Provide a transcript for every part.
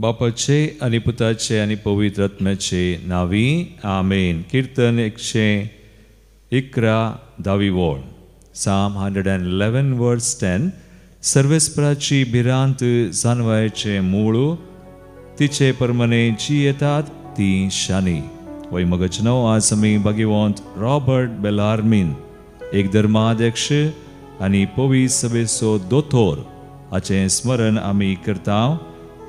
बापाचे आनी पुताचे आनी पवित्र आत्म्याचे नांवी आमेन. कीर्तन 111 धावी वळ, Psalm 111 verse 10. सर्वेस्पराची भिरांत जानवायचें मूळ, तिचे परमने जी येतात ती शानी. वय मगच न्हू आज आमी भाग्यवंत रॉबर्ट बेलार्मीन, एक धर्माध्यक्ष आनी पवी सभेचो दोतोर हाचें स्मरण आमी करता.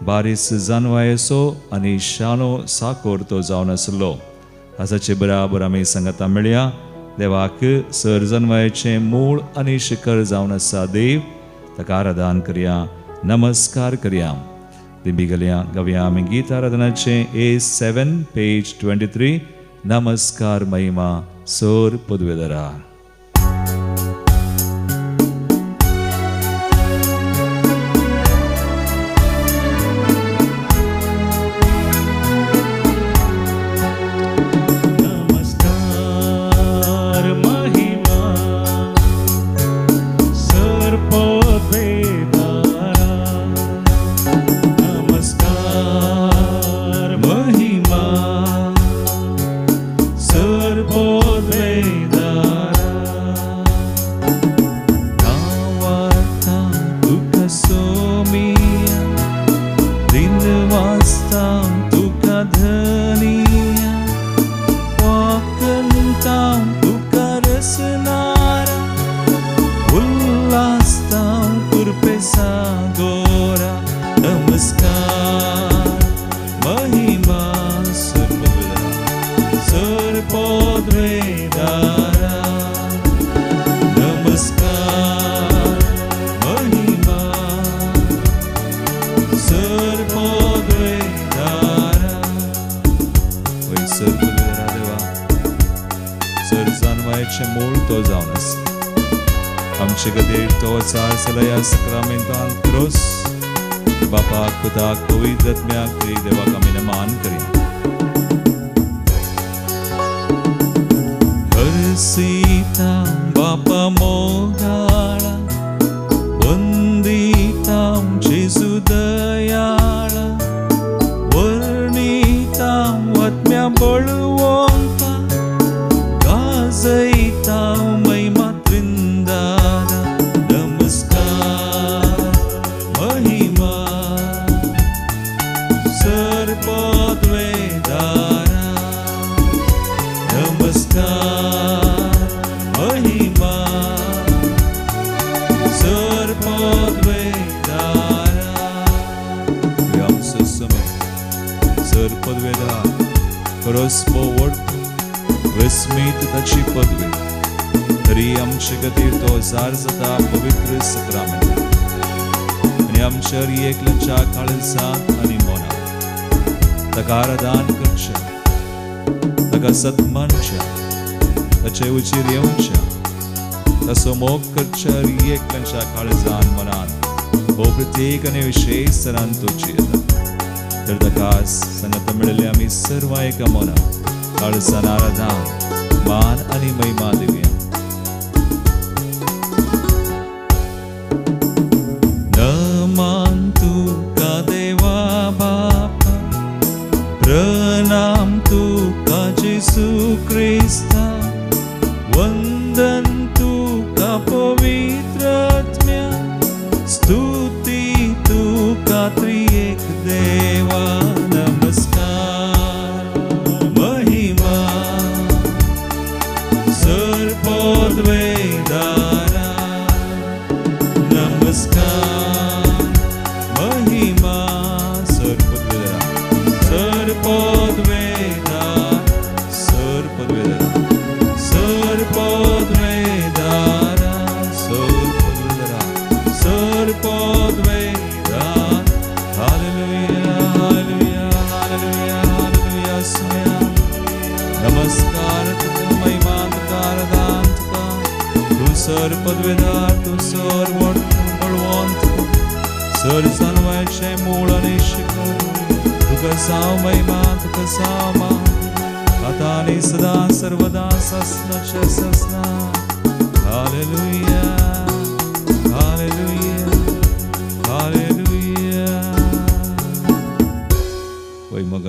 बारीस जानवायेचो आनी शानो साकोर तो जावन आसलो. आसाचे बराबर आमी सांगता मेळया. देवाक सर जानवायेचें मूळ आनी शिखर जावन आसा देव, ताका आराधन करया, नमस्कार करया. दिंबी घालया, गावया आमी गीत आराधनाचें A7 page 23. नमस्कार महिमा सर पदवेदारा.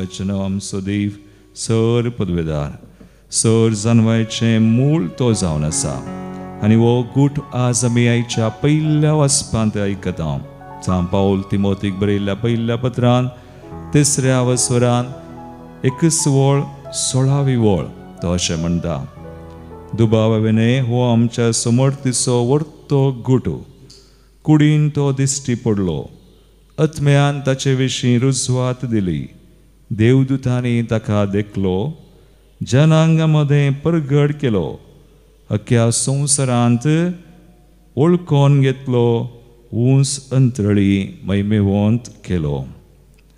भक्तांनो, आमचो देव सर पदवेदार सर जानवायचें मूळ तो जावन आसा आनी हो गूट आज आमी आयच्या पयल्या वाचपांत आयकता. सांत पावल तिमोतीक बरयल्ल्या पयल्या पत्रान तिसऱ्या वसवरान 21 वळ 16वी वळ तो अशें म्हणटा, दुबावाविणे हो आमच्या समर्थीचो वर्तो गुटू, कुडीन तो दिश्टी पडलो, आत्म्यान ताचे विशीं रुजवात दिली, देवदूतांनी ताका देखलो, जनांगा मदें परगट केलो, अख्ख्या संवसारांत वळखून घेतलो, ऊंच अंतरळी महिमेवंत केलो.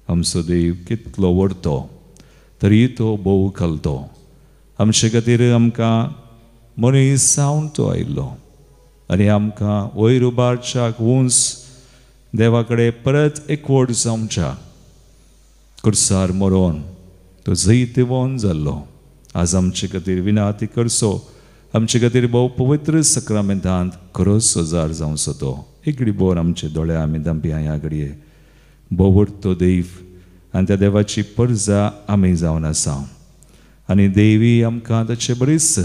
आमचो देव कितलो व्हडतो तरी तो भोव घालतो. आमचे खातीर आमकां मनीस जावन तो आयिल्लो आनी आमकां वयर उबारच्याक ऊंच देवा कडेन परत एकवट जावच्या कुर्सार मरोन तो जैतवंत जाल्लो. आज आमचे खातीर विनाती करचो, आमचे खातीर भोव पवित्र सक्रामेंतांत खरोच सजार जावचो तो. एकडी बोर आमचे दोळे आमी दांपया ह्या घडये भोव तो देव आनी त्या देवाची परजा आमी जावन आसा आनी देवी आमकां ताचे बरीच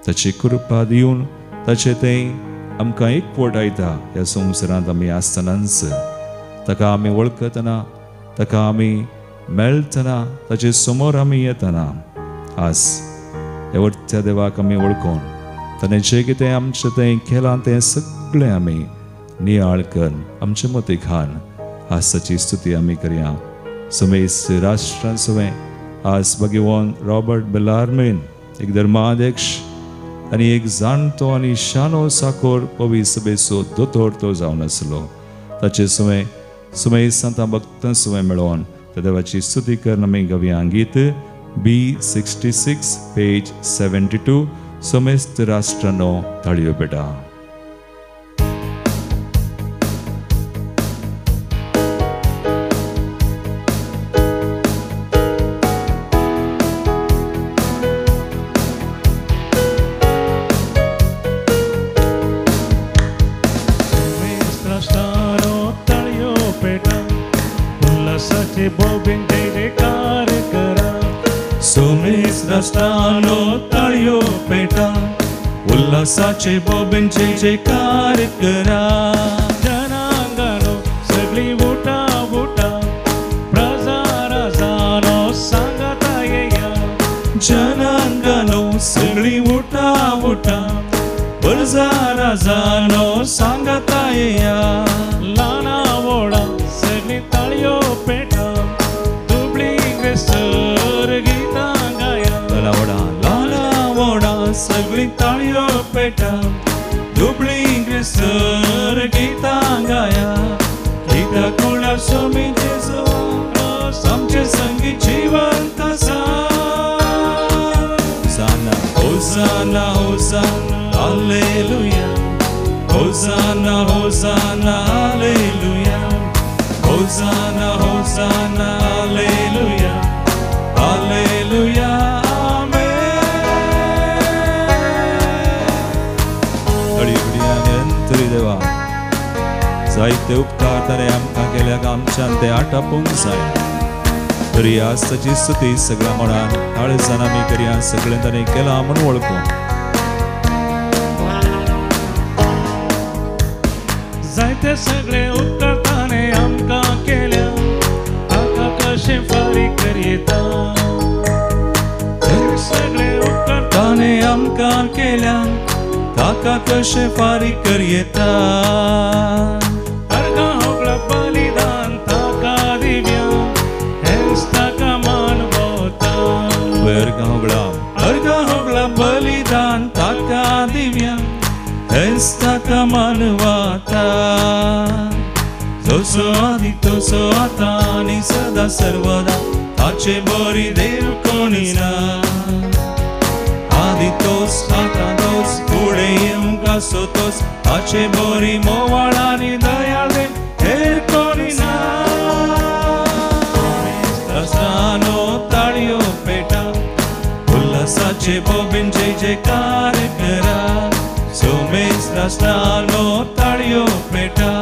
ताची कृपा दिवन ताचे तें आमकां एकवट आयता. ह्या संवसारांत आमी आसतनाच ताका आमी वळखतना, ताका आमी मेळटना, ताचे समोर आमी येतना आज ह्या वरत्या देवाक आमी वळखून ताणें जें कितें आमचें तें केलां तें सगळें आमी नियाळ करून आमचे मतीक हाडून आज ताची स्तुती आमी करया. समेस्त राष्ट्रां सवें आज भगवान रॉबर्ट बेलार्मेन एक धर्माध्यक्ष आनी एक जाणटो आनी शानो साकोर पवी सभेचो दोतोर तो जावन आसलो. ताचे सवें सुमेस्त सांतां भक्तां सवें मेळोवन त्या देवाची स्तुती करून आमी गावया गीत B66 page 72. समेस्त राष्ट्रांनो ताळयो पेटा. ताळयो पेटा उल्हासाचे बोबींचे जयकार करा, जनांगानो सगळी उठा उठा, प्रजा राजानो सांगता येया, जनांगानो सगळी उठा उठा, प्रजा राजानो सांगता येया, लाना वोडा सगळी ताळयो पेटा, दुबळी सर गीता गाया, लाना वोडा सगळी ताळयो पेटा, दुबळी सर गीता गाया, गीता कुळा स्वामी जेजू आमचे संगी जिवंत आसा. Hosanna hosanna hosanna hallelujah, hosanna hosanna hallelujah, hosanna hosanna hallelujah, hallelujah. देवा जायते उपकार ताणें आमकां केल्या, आमच्यान ते आटापूंक जाय तरी आज ताची स्तुती सगळ्या मनान काळजान आमी करया. सगळें ताणें केलां म्हूण वळखून जायते सगळे उपकार ताणें आमकां केल्या, ताका कशें फारीक करयेता, सगळे उपकार ताणें आमकां केल्या, ताका कशें फारीक करयेता, अर्घां होगळा बलिदान ताका दिव्या, हेंच ताका मानवता, अर्घां होगळा अर्घां होगळा बलिदान ताका दिव्या, हेंच ताका मानवता, जसो आदी तसो आतां आनी सदा सर्वदा ताचे बरी देव कोणी ना, आदी तोच आतां तोच फुडें येवंक आसो तोच, ताचे बरी मोवाळ आनी दयाळ देव हेर कोणी ना. राष्ट्रांनो ताळयो पेटा, उल्हासाचे बोबीन जय जयकार करा, सोमेस राष्ट्रांनो ताळयो पेटा,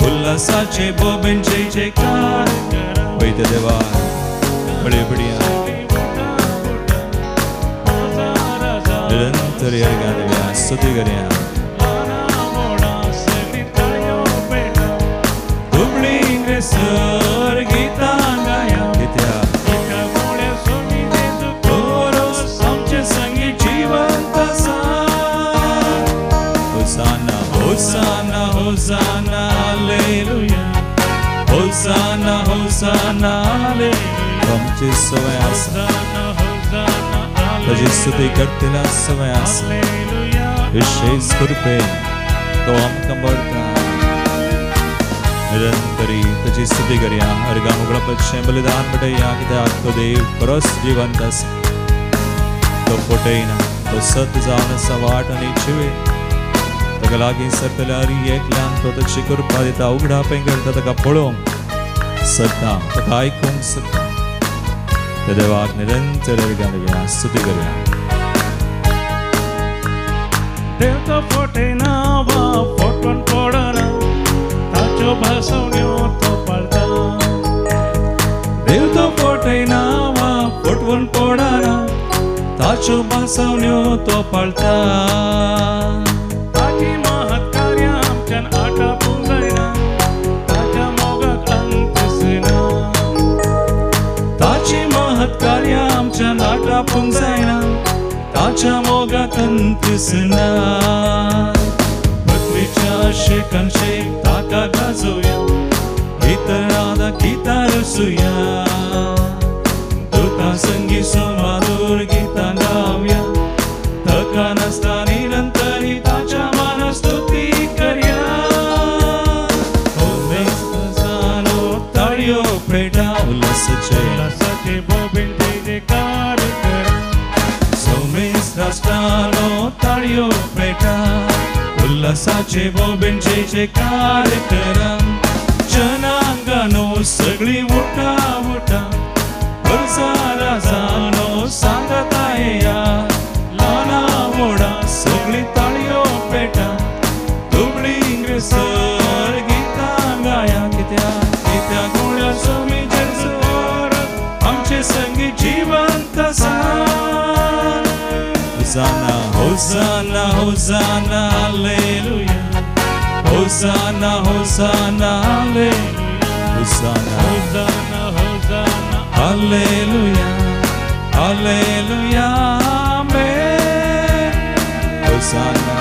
उल्हासाचे बोबीन जय जयकार करा. वयता देवा बळेबडिया निरंतर अर्घां दिवया, स्तुती करया. दुबळी इंग्रेसर गीतां गाया कित्याक आमचे संगी जिवंत आसा. Hosanna hosanna hosanna hallelujah, hosanna hosanna hallelujah. आमची सवय आसा ताजी स्तुती करतल्या सवय आसा. विशेष कृपेन तो आमकां भरता. निरंतरी ताजी स्तुती करया. अर्घां उगडापाचें बलिदान पेटया कित्याक तो देव खरोच जिवंत आसा. तो फटयना, तो सत जावन आसा वाट आनी जिवीत. ताका लागीं सरतल्या हरी एकल्यान तो ताची कृपा दिता. उगडापें करता ताका पळोवंक सद्दां, ताका आयकूंक सद्दां. त्या देवाक निरंतर अर्घां दिवया, स्तुती करया. देव तो फटयना वा फटोवन पडना, ताच्यो भासवण्यो तो पाळटा. देव तो फटयना वा फटवून पडना, ताच्यो भासवण्यो तो पाळटा. ताची महत् कार्यां आमच्यान आटापूंक जायना, ताच्या मोगाक अंतच ना. ताची महत् कार्यां आमच्यान आटापूंक जायना, ताच्या मोगाक अंतच ना. पृथ्वीच्या शेकान शेक ताका गाजोवया, गीतरादा गीतां रचुया. दुतां संगी सुमादूर गीतां गावया, थका नासता निरंतरी ताच्या मानान स्तुती करया. ताळयो पेटा उल्हासाचे उल्हासाचे बोबीन जय जयकार करा. सोमेस राष्ट्रानो ताळयो पेटा उल्हासाचे बोबीन जय जयकार करा. जनांगानो सगळी उठा उठा, गरजा राजानो सांगता येया. ल्हाना व्हडा सगळी ताळयो पेटा, दुबळी इंग्रेसर गीतां गाया. कित्याक कित्याक गुण्या स्वामी जेजू आमचे संगी जिवंत आसा. Hosanna hosanna hosanna hallelujah, hosanna hosanna hallelujah. Hosanna hosanna hosanna hallelujah, hallelujah amen. Hosanna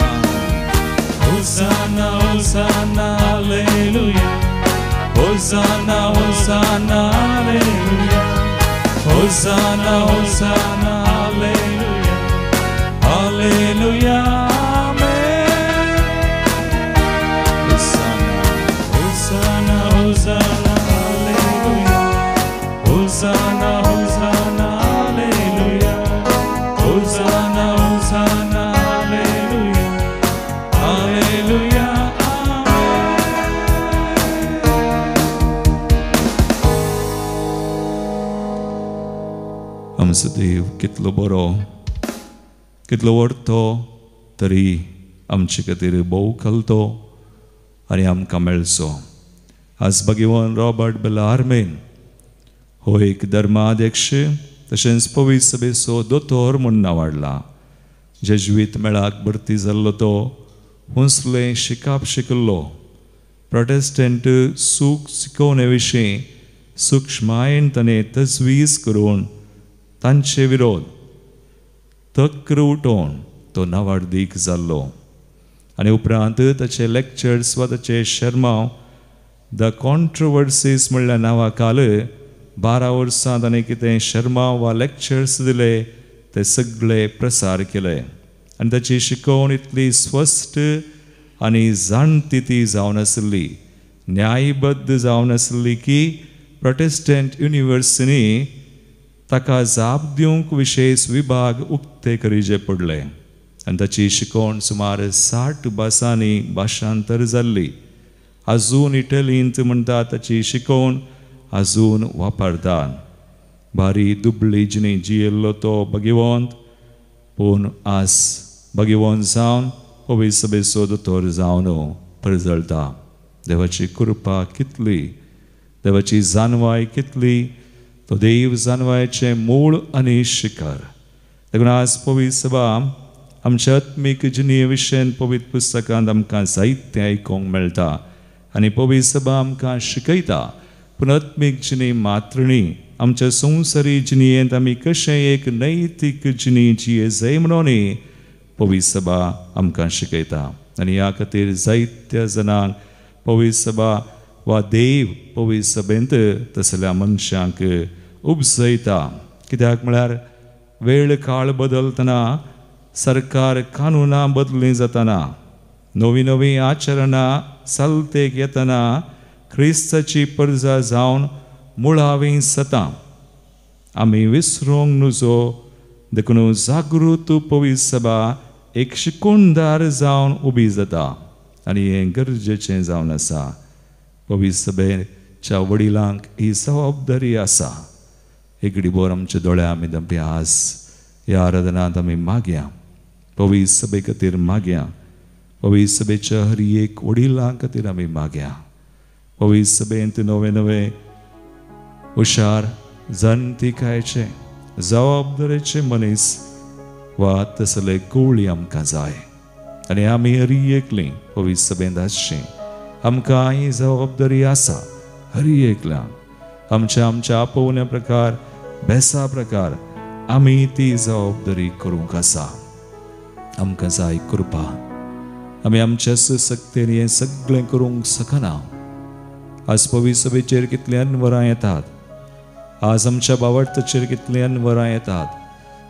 hosanna hosanna hallelujah, hosanna hosanna hallelujah, hosanna hosanna hallelujah, hallelujah amen. Hosanna hosanna hosanna hallelujah, hosanna hosanna hallelujah, hosanna hosanna hallelujah, hallelujah amen. आमचो देव कितलो बरो, कितलो व्हडतो, तरी आमचे खातीर भोव कलतो आनी आमकां मेळचो. आज भगवान रॉबर्ट बेलार्मेन हो एक धर्माध्यक्ष तशेंच पवित्र सभेचो दोतोर म्हूण नांवाडला. जेज्वीत मेळाक भरती जाल्लो तो हुंसलें शिकाप शिकिल्लो. प्रोटेस्टंट सूख शिकोवणे विशीं सुक्ष्मायेन ताणें तजवीज करून तांचे विरोध तक्र उठोवन तो नावाडदीक जाल्लो. आनी उपरांत ताचे लेक्चर्स वा ताचे शेर्मांव the कॉन्ट्रोवर्सीज म्हणल्या नांवा खाल 12 वर्सां ताणें कितें शेर्मांव वा लेक्चर्स दिले ते सगळे प्रसार केले. आनी ताची शिकवण इतली स्पश्ट आनी जाणती ती जावन आसली, न्यायबद्ध जावन आसली की प्रोटेस्टंट युनिवर्सिटींनी ताका जाप दिवंक विशेष विभाग उक्ते करीचे पडले. आनी ताची शिकवण सुमार 60 भासांनी भाशांतर जाल्ली. आजून इटलींत म्हणटा ताची शिकवण आजून वापरतात. भारी दुबळी जिणे जियेल्लो तो भगिवंत, पूण आज भगिवंत जावन पवित्र सभेचो दोतोर जावन परजळटा. देवाची कृपा कितली, देवाची जानवाय कितली, तो देव जानवायचें मूळ आनी शिखर. देखून आज पवित्र सभा आमच्या आत्मीक जिणे विशयान पवित्र पुस्तकांत आमकां जायतें आयकूंक मेळटा आनी पवित्र सभा आमकां शिकयता. पूण आत्मीक जिणे मात्र न्ही, आमच्या संवसारी जिणेंत आमी कशें एक नैतीक जिणे जिये जाय म्हणून पवित्र सभा आमकां शिकयता. आनी ह्या खातीर जायत्या जाणांक पवित्र सभा वा देव पवित्र सभेंत तसल्या मनशांक उपजयता. कित्याक म्हळ्यार वेळ काळ बदलतना, सरकार कानुनां बदली जातना, नवीं नवीं आचरणां चालतेक येतना क्रिस्ताची परजा जावन मुळावीं सतां आमी विसरूंक नुजो. देखून जागृत पवित्र सभा एक शिकोणदार जावन उबी जाता आनी हें गरजेचें जावन आसा. पवित्र सभेच्या वडिलांक ही जबाबदारी आसा. एक बोर आमच्या दोळ्या आमी दंपी आज ह्या आराधनांत आमी मागया, पवित्र सभे खातीर मागया, पवित्र सभेच्या हर एक वडिलां खातीर आमी मागया. पवित्र सभेंत नवे नवे हुशार जाणतिकायेचे जबाबदारेचे मनीस वा तसले कोवळी आमकां जाय आनी आमी हर एकलीं पवित्र सभेंत आसची. आमकां ही जबाबदारी आसा हर एकल्यांक. आमच्या आमच्या आपोवण्या प्रकार बेसा प्रकार आमी ती जबाबदारी करूंक आसा. आमकां जाय कृपा. आमी आमच्या सक्तेन हें सगळें करूंक शकना. आज पवित्र सभेचेर कितलीं अनवरां येतात, आज आमच्या बावडताचेर कितलीं अनवरां येतात.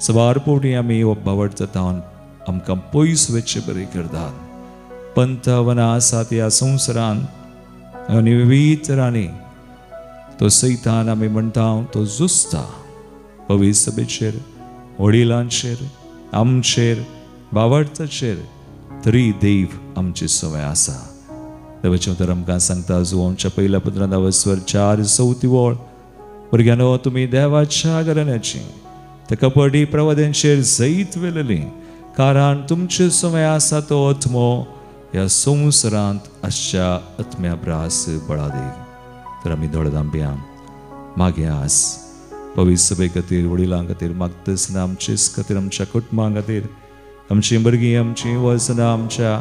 सवार फावटी आमी हो बावडतान आमकां पयस वचचे बरी करतात. पंथावनां आसात ह्या संवसारांत आनी विविध तरांनी तो सैतान आमी म्हणटा तो झुजता पवित्र सभेचेर, वडिलांचेर, आमचेर, बावडताचेर. तरी देव आमची संवय आसा. देवाचें उतर आमकां सांगता जुवांच्या पयल्या पत्रांत अवस्वर 4-4 वळ, भुरग्यांनो तुमी देवाच्या घराण्याची त्या कपटी प्रवाद्यांचेर जैत व्हेलेली, कारण तुमचे संवय आसा तो आत्मो ह्या संवसारांत आसच्या आत्म्या ब्रास बळादीक. तर आमी दोळे धांपया, मागया आज पवित्र सभे खातीर, वडिलां खातीर मागतासतना आमचेच खातीर, आमच्या कुटुंबां खातीर, आमचीं भुरगीं, आमचीं वसनां, आमच्या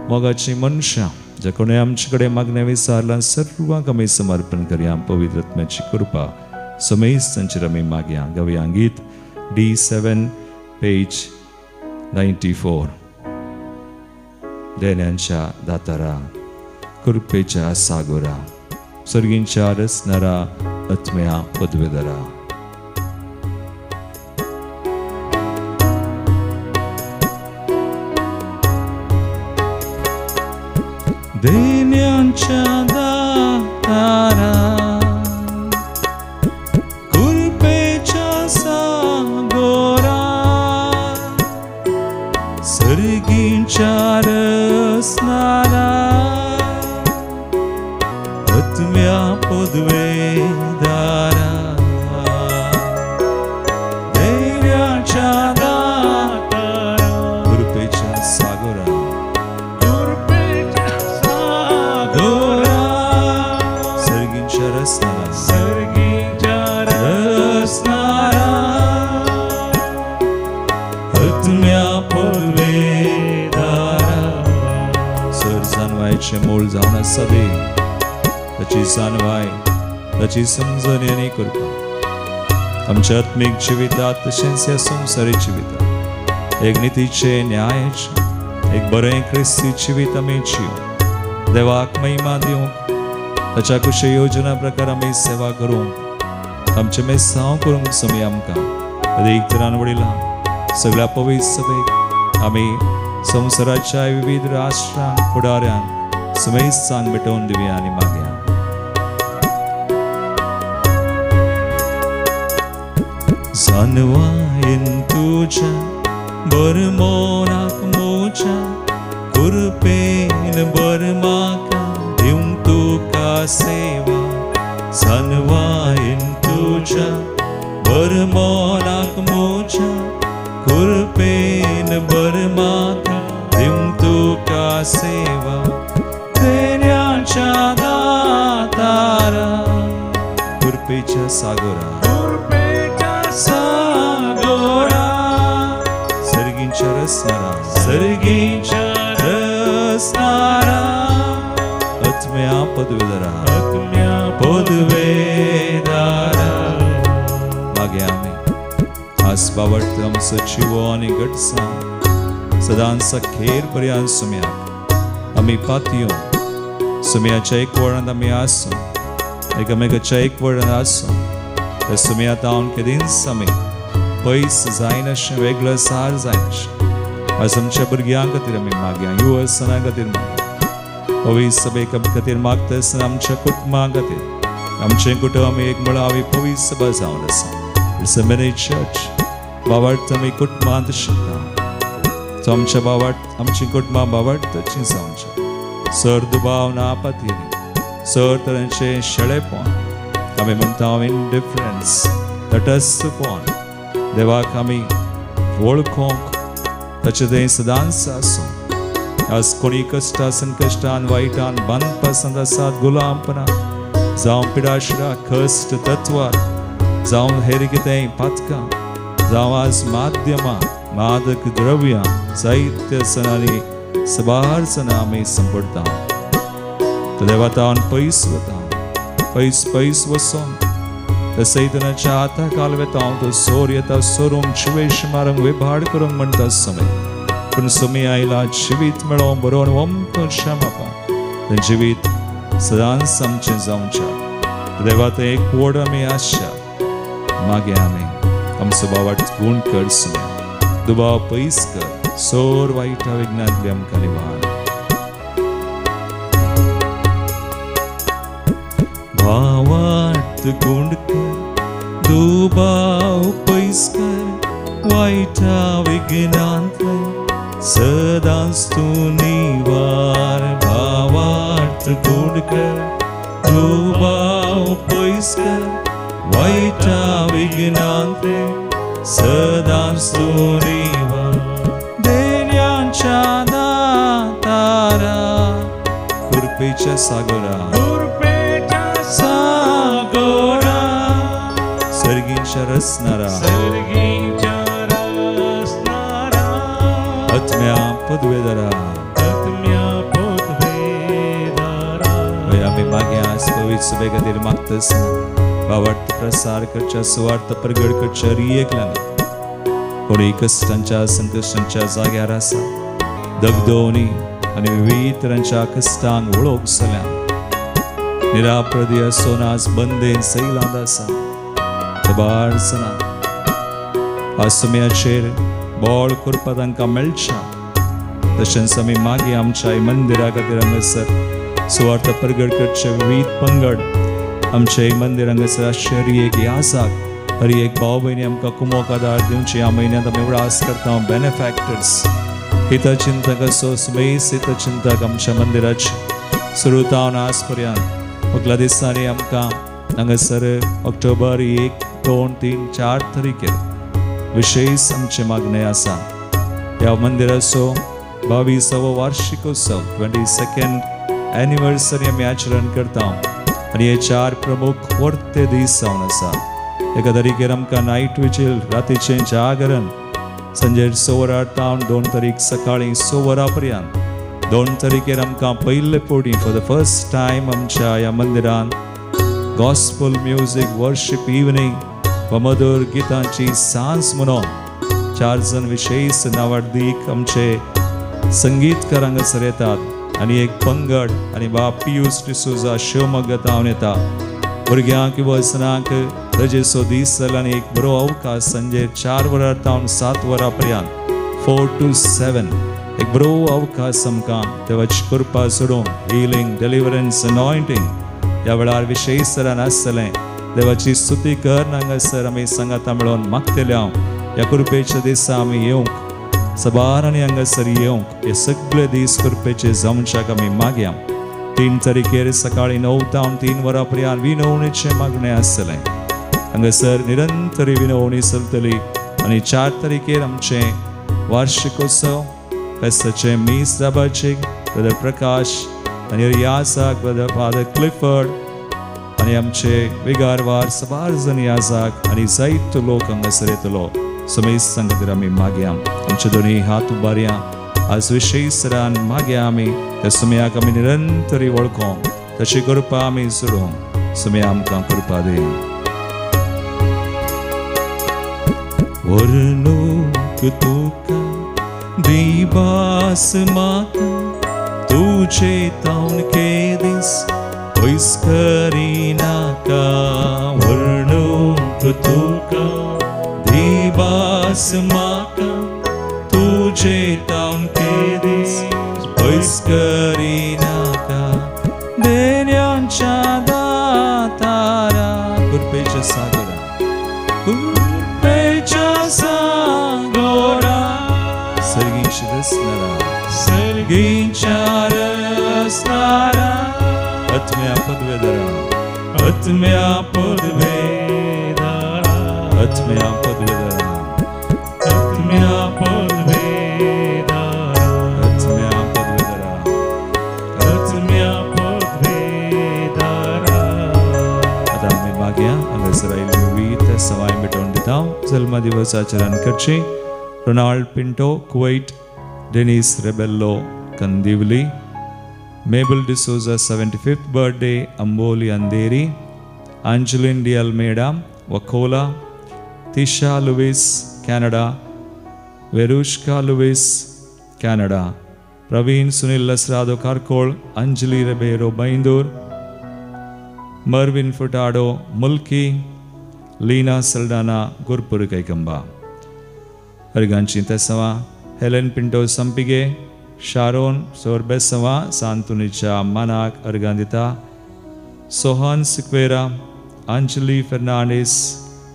मोगाचीं मनशां ज्या कोणें आमचे कडेन मागणें विचारलां सर्वांक आमी समर्पण करया. पवित्र आत्म्याची कृपा समेस्त तांचेर आमी मागया. गावया गीत D7 page 94. देण्यांच्या दातारा, कृपेच्या सागोरा, सर्गींच्या रचणारा आत्म्या पदवेदारा. देण्यांच्या दातारा, कृपेच्या सागोरा, सर्गींच्या रचणारा आत्म्या पदवेदारा. देण्याच्या दातारा, कृपेच्या सागोरा, सर्गींच्या रचणारा, सर्गींच्या रचणारा आत्म्या पदवेदारा. सर जानवायचें मूळ जावन आसा देव, ताची जाणवाय, ताची समजणी आनी कृपा आमच्या आत्मीक जिवितात तशेंच ह्या संवसारी जिवितात एक नितीचें, न्यायाचें, एक बरें क्रिस्ती जिवीत आमी जिवूंक, देवाक महिमा दिवंक, ताच्या कुशे योजना प्रकार आमी सेवा करूंक, आमचें मेसांव करूंक समय आमकां एक तरान वडिलां सगळ्या पवित्र सभेक आमी संवसाराच्या विविध राष्ट्रांक, फुडाऱ्यांक समेस्तांक भेटोवन दिवया आनी मागया. जानवायेन तुज्या बरमोनाक मोच्या कृपेन बर म्हाका दिवंक तुका सेवा. जानवायेन तुज्या बरमोनाक मोच्या कृपेन बर म्हाका दिवंक तुका सेवा. तेन्याच्या दातारा, कृपेच्या सागोरा, रसनारा सर्गींच्या रसनारा आत्म्या पदवेदारा आत्म्या पदवेदारा. मागे आमी आज बाबट आमचो जिवो आनी घटसां सदांच खेर पर्यंत सुम्याक आमी पातयो सुम्याच्या एक वर्णांत आमी आसूं एकामेकाच्या एक वर्णांत आसूं त्या सुम्या तावन केदींच आमी पयस जायनाशें वेगळो सार जायनाशें. आज आमच्या भुरग्यां खातीर आमी मागया, युवसना खातीर मागया, पवित्र सभे खातीर मागता आसतना आमच्या कुटुंबा खातीर, आमचें कुटुंब एक मुळावी पवित्र सभा जावन आसा. It's a many church. बाबार्थ आमी कुटुंबांत शिकता तो आमच्या बाबार्थ आमची कुटुंबां बाबार्थाची जावची. सर दुबाव ना पातयेनी सर तरांचें शेळेपण आमी म्हणटा इनडिफरन्स तटस्थपण देवाक आमी वळखोंक ताचें थंय सदांच आसूं. आज कोणी कश्टा संकश्टान वायटान बांदपासांत आसात गुलामपणान जावं पिडाशिडा कश्ट तत्वार जावं हेर कितेंय पातकां जावं आज माध्यमां मादक द्रव्यां साहित्य सणांनी सबार सणां आमी संपडटा. देवा तावन पयस वता पयस पयस वचोन त्या सैतनाच्या हाता काल वेता तो सोर येता सोरूंक शिवेश मारूंक विभाड करूंक म्हणटा समय पूण सुमी आयला जिवीत मेळोवंक बरोवन वमतो श्यामापा तें जिवीत सदांच आमचें जावच्या. देवा तें एक वड आमी आसच्या मागीर आमी आमचो बावाट गूण कर सुम्या दुबाव पयस कर सोर वायटा विघ्नांतली आमकां निवार. भावार्थ गुण कर दुबाव पयस कर वायटा विघ्नांतले सदांच तूं निवार. भावार्थ गुण कर दुबाव पयस कर वायटा विघ्नांतले सदांच तूं निवार. देण्यांच्या दातारा कृपेच्या सागरा कृपेच्या सागरा सर्गींच्या रसनारा सर्गींच्या रसनारा आत्म्या पदवेदारा आत्म्या पदवेदारा. आमी मागीर आज पवित्र सभे खातीर मागता आसतना बावार्थ प्रसार करच्या सुवार्थ प्रगट करच्या रियेक लागला कोणी कश्टांच्या संकश्टांच्या जाग्यार आसा दगदोवणी आनी विविध तरांच्या कश्टांक वळख जाल्या निराप्रदी आसून आज बंदेन सैलांत आसा सबार जाणां आज सुम्याचेर बोळ करपा तांकां मेळच्या. तशेंच आमी मागीर आमच्या मंदिरा खातीर हांगासर सुवार्थ प्रगट करचे विविध पंगड आमचे मंदिर हांगासर आसचे हर एक याजाक हर एक भाव भयणी आमकां कुमोक आदार दिवची. ह्या म्हयन्यांत आमी उडास करता बेनिफॅक्टर्स हितचिंतक असो सुमेस हितचिंतक आमच्या मंदिराचे सुरू जावन आज पर्यंत मुखल्या दिसांनी आमकां हांगासर ऑक्टोबर 1, 2, 3, 4 तारखेर विशेष आमचें मागणें आसा. ह्या मंदिराचो 22वो वार्षिकोत्सव 22nd anniversary आमी आचरण करता आनी हे 4 प्रमुख वर्ते दीस जावन आसा. एका तारखेर आमकां नायट विजील रातीचें जागरण संजे 6 वरां तावन 2 तारीख सकाळीं 6 वरां पर्यंत 2 तारखेर आमकां पयले फावटी फॉर the first time आमच्या ह्या मंदिरान गॉस्पल म्युजीक वर्शीप इवनींग व मधुर गितांची सांज म्हणून 4 जण विशेष नावाडदीक आमचे संगीतकार हांगासर येतात आनी एक पंगड आनी बाब पियूस डिसोजा शिवमोग्गा तावन येता. भुरग्यांक वसनाक रजेचो दीस जालो आनी एक बरो अवकाश संजे 4 वरां तावन 7 वरां पर्यंत 4 to 7 एक बरो अवकाश आमकां देवाची कृपा सोडूंक हिलींग डिलिवरन्स अनॉयंटींग ह्या वेळार विशेष तरान आसतलें. देवाची स्तुती कर हांगासर आमी सांगाता मेळोवन मागतले हांव ह्या कृपेच्या दिसा आमी येवंक सबार आनी हांगासर येवंक हे सगळे दीस कृपेचे जावच्याक आमी मागया. 3 तारखेर सकाळीं 9 तावन 3 वरां पर्यंत विनवणेचें मागणें आसतलें. हांगासर निरंतर विनवणी चलतली आनी 4 तारखेर आमचें वार्षिकोत्सव फेस्ताचें मीस जाबाचें ब्रदर प्रकाश आनी याजाक ब्रदर फादर क्लिफर्ड आनी आमचे विगारवार सबार जण याजाक आनी जायतो लोक हांगासर येतलो. समेस्तां खातीर आमी मागया. आमचे दोनूय हात उबारया. आज विशेष तरान मागया आमी त्या सुमयाक आमी निरंतरी वळखोंक, तशी करपा आमी सोडूंक सुमया आमकां कृपा दी. वर्णूक तुका दिबास म्हाका तुजे तावन केदीस पयस करिनाका. वर्णूक तुका दिबास म्हाका तुजे तावन केदीस पयस करिनाका. देण्यांच्या दातारा कृपेच्या सागरा, कृपेच्या सागरा, सर्गींच्या रसणारा, सर्गींच्या रसणारा, आत्म्या पदवेदारा, आत्म्या पदवेदारा, आत्म्या पदवेदारा, आत्म्या पदवेदारा, आत्म्या पदवेदारा, आत्म्या पदवेदारा. आतां आमी मागया हांगासर आयिल्ली विविध सवाय भेटोवन दिता. जल्म दिवस आचरण करचे Ronald Pinto, Kuwait, Denis Rebello, Kandivali, Mabel D'Souza 75th birthday, Amboli Andheri, Angeline D Almeida, Vakola, Tisha Lewis, Canada, Verushka Lewis, Canada, Praveen Sunil Lasrado Karkal, Anjali Ribeiro Byndoor, Mervin Furtado Mulki, Leena Saldanha Gurpur Kaikamba. हरगांची तेसवा Helen Pinto Sampige, Sharon सोरबेसवा सांतुनीच्या मानाक अर्गां दिता. सोहन सिक्वेरा, अंजली फेर्नांडीस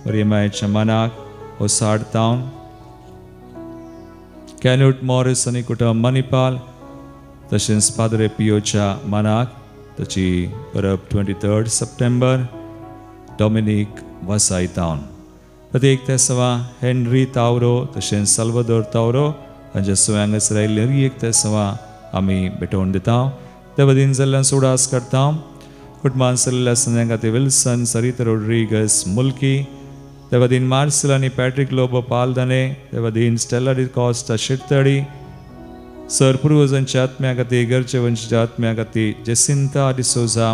मरियमायच्या मानाक ओसाड town, कॅन्यूट Morris आनी कुटुंब मणिपाल, तशेंच पाद्रे पियोच्या मानाक ताची परब 23 सप्टेंबर, Dominic वसाय town. प्रत्येक तेसवा Henry तावरो तशेंच साल्वादोर तावरो हांच्या सुव्यांगसर आयिल्ली एक तेसवा आमी भेटोवन दिता. देवदीन जाल्ल्यान सुडास करता. कुटुंबान सरिल्ल्या संद्या खातीर विल्सन सरिता रोड्रिगस मुल्की, देवदीन मार्सेल आनी पॅट्रिक लोबो पालदने, देवदीन स्टेला डिकॉस्टा शिरतडी, सर पुर्वजांच्या आत्म्या खातीर गरजे वंशाच्या आत्म्या खातीर जेसिंता डिसोजा,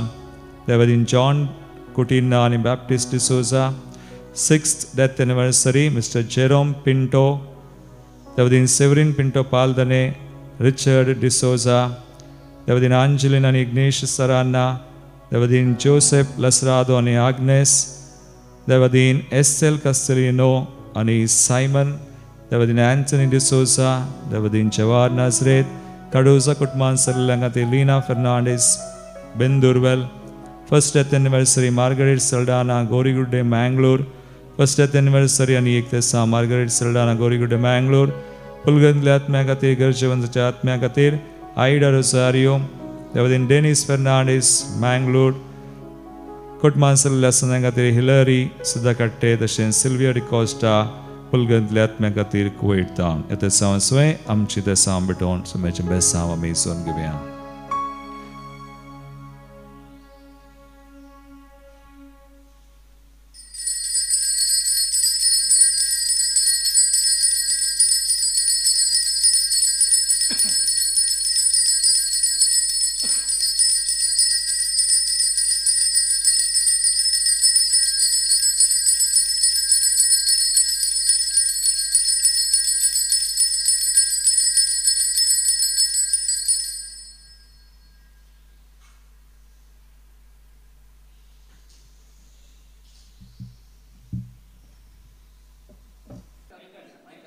देवदीन जॉन कुटिन्हा आनी Baptist D'Souza, 6th death anniversary mister Jerome Pinto, देवदीन Severin Pinto Paldane, Richard D'Souza, देवदीन आंजलिन आनी इग्नेश सरान्ना, देवदीन जोसेफ लसरादो आनी आग्नेस, देवदीन एस्टेल कास्टेलिनो आनी सायमन, देवदीन अँथनी डिसोजा, देवदीन जवार नाजरेत, कडोजा कुटुंबान सरिल्ल्या खातीर Lina Fernandes Bendurwell, first death anniversary Margaret Saldanha Gorigudde Mangalore, first death anniversary आनी एक तेसा मार्गरेट सल्डाना गोरीगुड्डे मँगलोर, पुलगंतल्या आत्म्या खातीर गरजेवंताच्या आत्म्या खातीर आयडा रोसारियो, देवदीन डेनिस फेर्नांडीस मँगलोर, कुटुंबान सरिल्ल्या संद्या खातीर हिलरी सुद्दां तशेंच सिल्विया डिकॉस्टा पुलगंतल्या आत्म्या खातीर कुवेट टावन. ह्या तेसांव स्वय आमची तेसांव भेटोवन सुम्याचें बेसांव आमी सोन घेवया.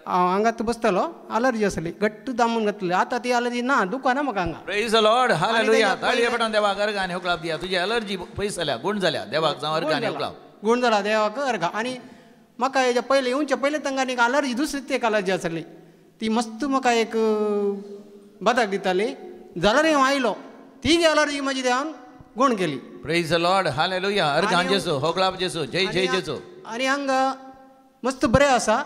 हांव हांगात बसतालो, अलर्जी आसली, घट्ट दामून घातली. आतां ती अलर्जी ना, दुकाना म्हाका हांगा. प्रेज the Lord, hallelujah. ताळये पटान देवाक अर्गां आनी होकलाप दिया. तुजी अलर्जी पयस जाल्या, गूण जाल्या देवाक जावं अर्गां आनी होकलाप. गूण जाला देवाक अर्गां. आनी म्हाका हेज्या पयलें येवच्या पयलें तांकां आनी एक अलर्जी, दुसरीच एक अलर्जी आसली, ती मस्त म्हाका एक बदाक दिताली. जाल्यार हांव आयलो, ती अलर्जी म्हजी देवान गूण केली. प्रेज the Lord, hallelujah. अर्गां जेजू, होकलाप जेजू, जय जय जेजू. आनी हांगा मस्त बरें आसा,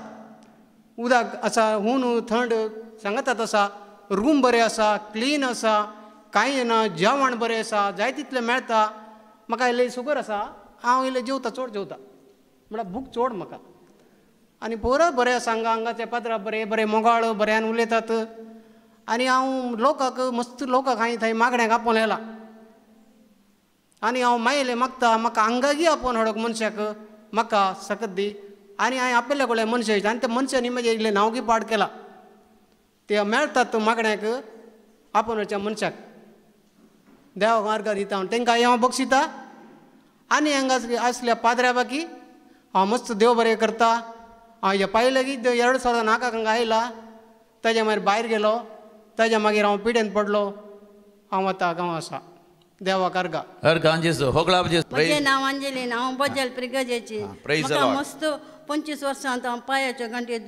उदक आसा, हून थंड सांगतात आसा, रूम बरें आसा, क्लीन आसा, कांय ना, जेवण बरें आसा, जाय तितलें मेळटा. म्हाका इल्लें शुगर आसा, हांव इल्लें जेवता, चड जेवता, म्हळ्यार भूक चड म्हाका. आनी पोरा बरें आसा हांगा हांगाचे पात्रां बरें बरें मोगाळ बऱ्यान उलयतात आनी हांव लोकांक मस्त लोकांक हांवें थंय मागण्याक आपोवन येला आनी हांव मायले मागता म्हाका हांगागी आपोवन हाडूंक मनशाक म्हाका सकत दी आनी हांवें आपल्या कडेन मनशां आनी त्या मनशांनी म्हजें इल्लें नांवगी पाड केलां ते मेळटात मागण्याक आपोवन वचच्या मनशाक देवाक अर्गां दिता हांव तांकां हांव बक्षिता आनी हांगा आसल्या पाद्र्या बाकी हांव मस्त देव बरें करता. हांव हें पायलें की 2004 हांगा आयला ताज्या मागीर भायर गेलो ताज्या मागीर हांव पिडेन पडलो. हांव आतां गांव आसा देवाक अर्गां. अर्गां जेजू होगळाप जेजू. म्हजें नांव अंजलीन, हांव बजल प्रिगजेची. म्हाका मस्त 25 वर्सां हांव पांयाच्यो गांठी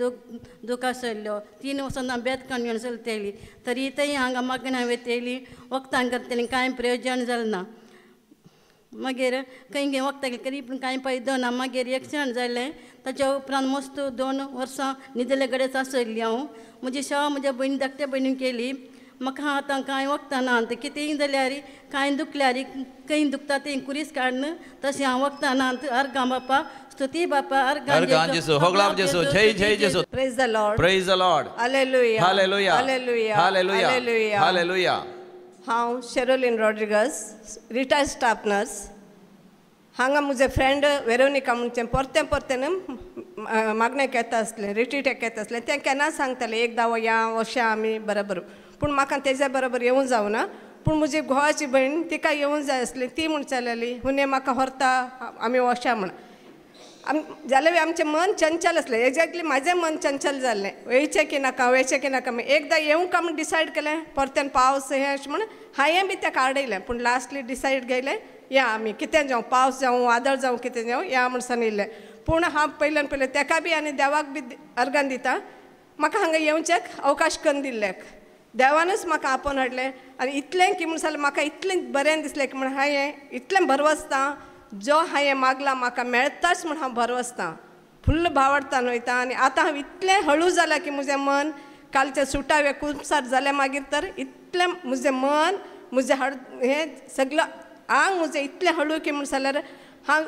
दूख आसल्ल्यो. 3 वर्सां हांव बेतकान घेवन चलतली तरी थंय हांगा मागण्या वयतली वखदां करतली कांय प्रयोजन जालें ना. मागीर खंय खंय वखदां तरी पूण कांय फायदो ना. मागीर एक्सिडंट जालें ताच्या उपरांत मस्त 2 वर्सां न्हिदले कडेच आसली हांव. म्हजी सेवा म्हज्या भयणी धाकट्या भयणीन केली. म्हाका आतां कांय वखदां ना. कितेंय जाल्यार कांय दुखल्यार खंय दुखता तें कुरीस काडून तशें हांव वखदां ना. अर्गां बापा स्तुती बापा अर्गां जेजू होगळाप जेजू जय जय जेजू. Praise the Lord. Praise the Lord. Hallelujah hallelujah hallelujah hallelujah hallelujah hallelujah. हांव Sherilyn Rodrigues, retired staff nurse. हांगा म्हजें फ्रेंड वेरोनिका म्हणचें परतें परतें मागणेक येता आसलें, रिट्रीटाक येता आसलें. तें केन्ना सांगतालें एकदां या वशा आमी बरोबर, पूण म्हाका तेज्या बरोबर येवंक जावना. पूण म्हजी घोवाची भयण तिका येवंक जाय आसली, ती म्हणचे लागली हुने म्हाका व्हरता आमी वशा म्हण. जाल्यार आमचें मन चंचल आसलें. एग्जॅक्टली म्हाजें मन चंचल जाल्लें, वयचें की नाका वयचें की नाका. एकदां येवंक म्हण डिसायड केलें, परत्यान पावस हें अशें म्हण हांवें बी तेका आडयलें. पूण लास्टली डिसायड केलें या आमी कितें जावं, पावस जावं वादळ जावं कितें जावं या म्हण सांग येयलें. पूण हांव पयल्यान पयलें तेका बी आनी देवाक बी अर्गां दिता म्हाका हांगा येवच्याक अवकाश करून दिल्ल्याक. देवानूच म्हाका आपोवन हाडलें आनी इतलें की म्हण जाल्यार म्हाका इतलें बरें दिसलें की म्हण हांवें इतलें भरवसता जो हांवें मागला म्हाका मेळटाच म्हूण हांव भरवसता, फुल्ल भावडतान वयता. आनी आतां हांव इतलें हळू जालां की म्हजें मन कालचें सुटावें कुमसार जालें मागीर तर इतलें म्हजें मन म्हजें हळ हें सगळें आंग म्हजें इतलें हळू की म्हण जाल्यार हांव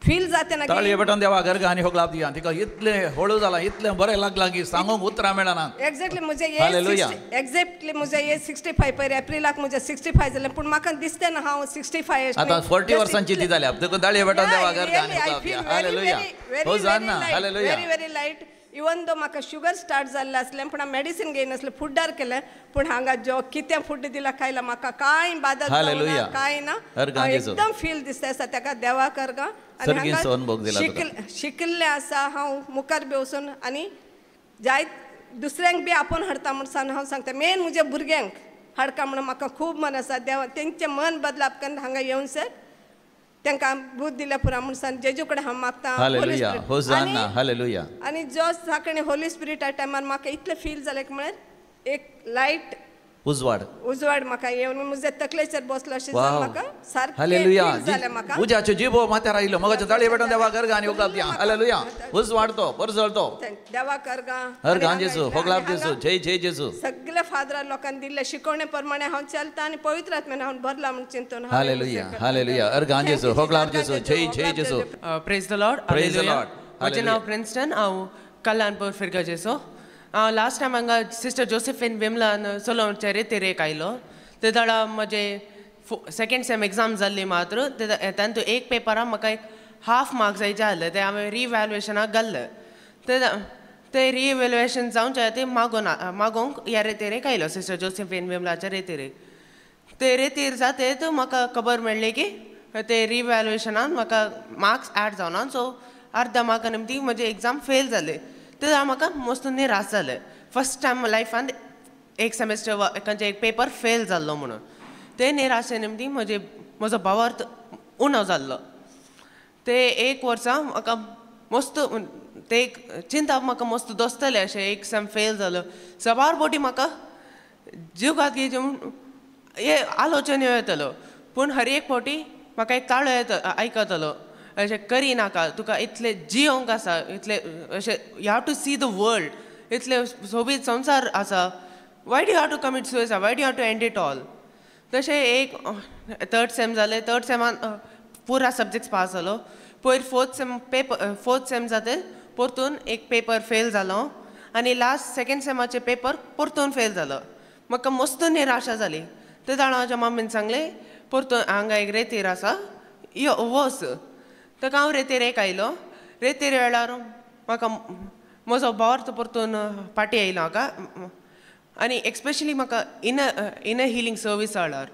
फील जाता ना. ताळये बटन देवा गर्ग आनी होगळाप दिया. तिका इतलें हळू जालां इतलें बरें लागलां की सांगूंक उतरां मेळना. एग्जॅक्टली म्हजें एज एग्जॅक्टली म्हजें एज 65 पयर एप्रिलाक म्हजें 65 जालें. पूण म्हाका दिसता ना हांव 65. आतां 40 वर्सांची ती जाल्या. देखून ताळये बटन देवा गर्ग आनी होगळाप दिया. Hallelujah. Hosanna. Hallelujah. Very very light. Even though म्हाका शुगर स्टार्ट जाल्लें आसलें पूण हांव मेडिसीन घेयनासलें, फुडार केलें. पूण हांगा जो कितें फूड दिलां खायलां म्हाका कांय बादा जावना कांय ना. एकदम फील दिसता आसा तेका देवाक अर्गां. आनी हांगा शिकिल्लें आसा हांव मुखार बी वचून आनी जायत दुसऱ्यांक बी आपोवन हाडटा म्हूण सांग हांव सांगता. मेन म्हज्या भुरग्यांक हाडका म्हणून म्हाका खूब मन आसा. देवा तेंचें मन बदलाप करून हांगा येवन सर तांकां बूद दिल्या पुरा म्हूण सांग जेजू कडेन हांव मागता. हालेलुया. होजाना. हालेलुया. आनी जो साकणे होली स्पिरिटा टायमार म्हाका इतलें फील जालें की म्हळ्यार एक लायट उजवाड उजवाड म्हाका येवन म्हज्या तकलेचेर बसलो अशें जावन म्हाका सारकें फील जालें. म्हाका उज्याच्यो जिबो माथ्यार आयिल्लो मगाच्यो ताळये पेटोवन देवाक अर्गां आनी होगळाप दिया. हालेलुया. उजवाड तो परजळतो देवाक अर्गां. अर्गां जेजू होगळाप जेजू जय जय जेजू. सगळे फादरा लोकांनी दिल्ले शिकवणे प्रमाणे हांव चलता आनी पवित्र आत्म्यान हांव भरला म्हूण चिंतून. हालेलुया. हालेलुया. अर्गां जेजू होगळाप जेजू जय जय जेजू. Praise the Lord. Praise the Lord. म्हजें नांव प्रिन्स्टन, हांव कल्याणपूर फिरगजेचो. लास्ट टायम हांगा सिस्टर जोसेफीन विमलान चलोवचे रेतीरेक आयलो ते दाडा म्हजे सेकेंड सेम एग्जाम जाल्ली मात्र तातूंत एक पेपराक म्हाका एक हाफ मार्क्स जायचे आहले ते हांवें रिइव्हॅल्युएशनाक घाल्ले ते रिइव्हॅल्युएशन जावचे ते मागोन मागोवंक ह्या रेतीरेक आयलो सिस्टर जोसेफीन विमलाच्या रेतीरेक. ते रेतीर जाते तर म्हाका खबर मेळ्ळी की ते रिइव्हॅल्युएशनान म्हाका मार्क्स एड जावना सो अर्दा मार्का निमती म्हजी एग्जाम फेल जाली. ते म्हाका मस्त निराश जालें. फर्स्ट टायम लायफान एक सेमेस्टर वा खंयचे एक पेपर फेल जाल्लो म्हणून ते निराशे निमती म्हजे म्हजो भावार्थ उणो जाल्लो. ते एक वर्सा म्हाका मस्त ते एक चिंता म्हाका मस्त दोसतलें अशें एक सेम फेल जालो. सबार बोटी म्हाका जीव घात हे आलोचन येतलो पूण हर एक फावटी म्हाका एक ताळो येता आयकतलो अशें करी नाका तुका इतलें जियोंक आसा इतलें अशें you have to see the world इतलें सोबीत संवसार आसा why do have to commit suicide why do have to end it all. तशें एक थर्ड सेम जालें. थर्ड सेमान पुरा सब्जेक्ट्स पास जालो. पयर fourth same paper fourth same जाते परतून एक पेपर फेल जालो आनी लास्ट सेकेंड सेमाचे पेपर परतून फेल जालो. म्हाका मस्त निराशा जाली. ते जाणा म्हाज्या मम्मीन सांगलें परतून हांगा एक रेतीर आसा यो वच. ताका हांव रेतीर एक आयलो. रेतीर वेळार म्हाका म्हजो बोर्थ परतून पाटी आयलो हांगा आनी एक्सपेशली म्हाका इनर हिलींग सर्वीस वेळार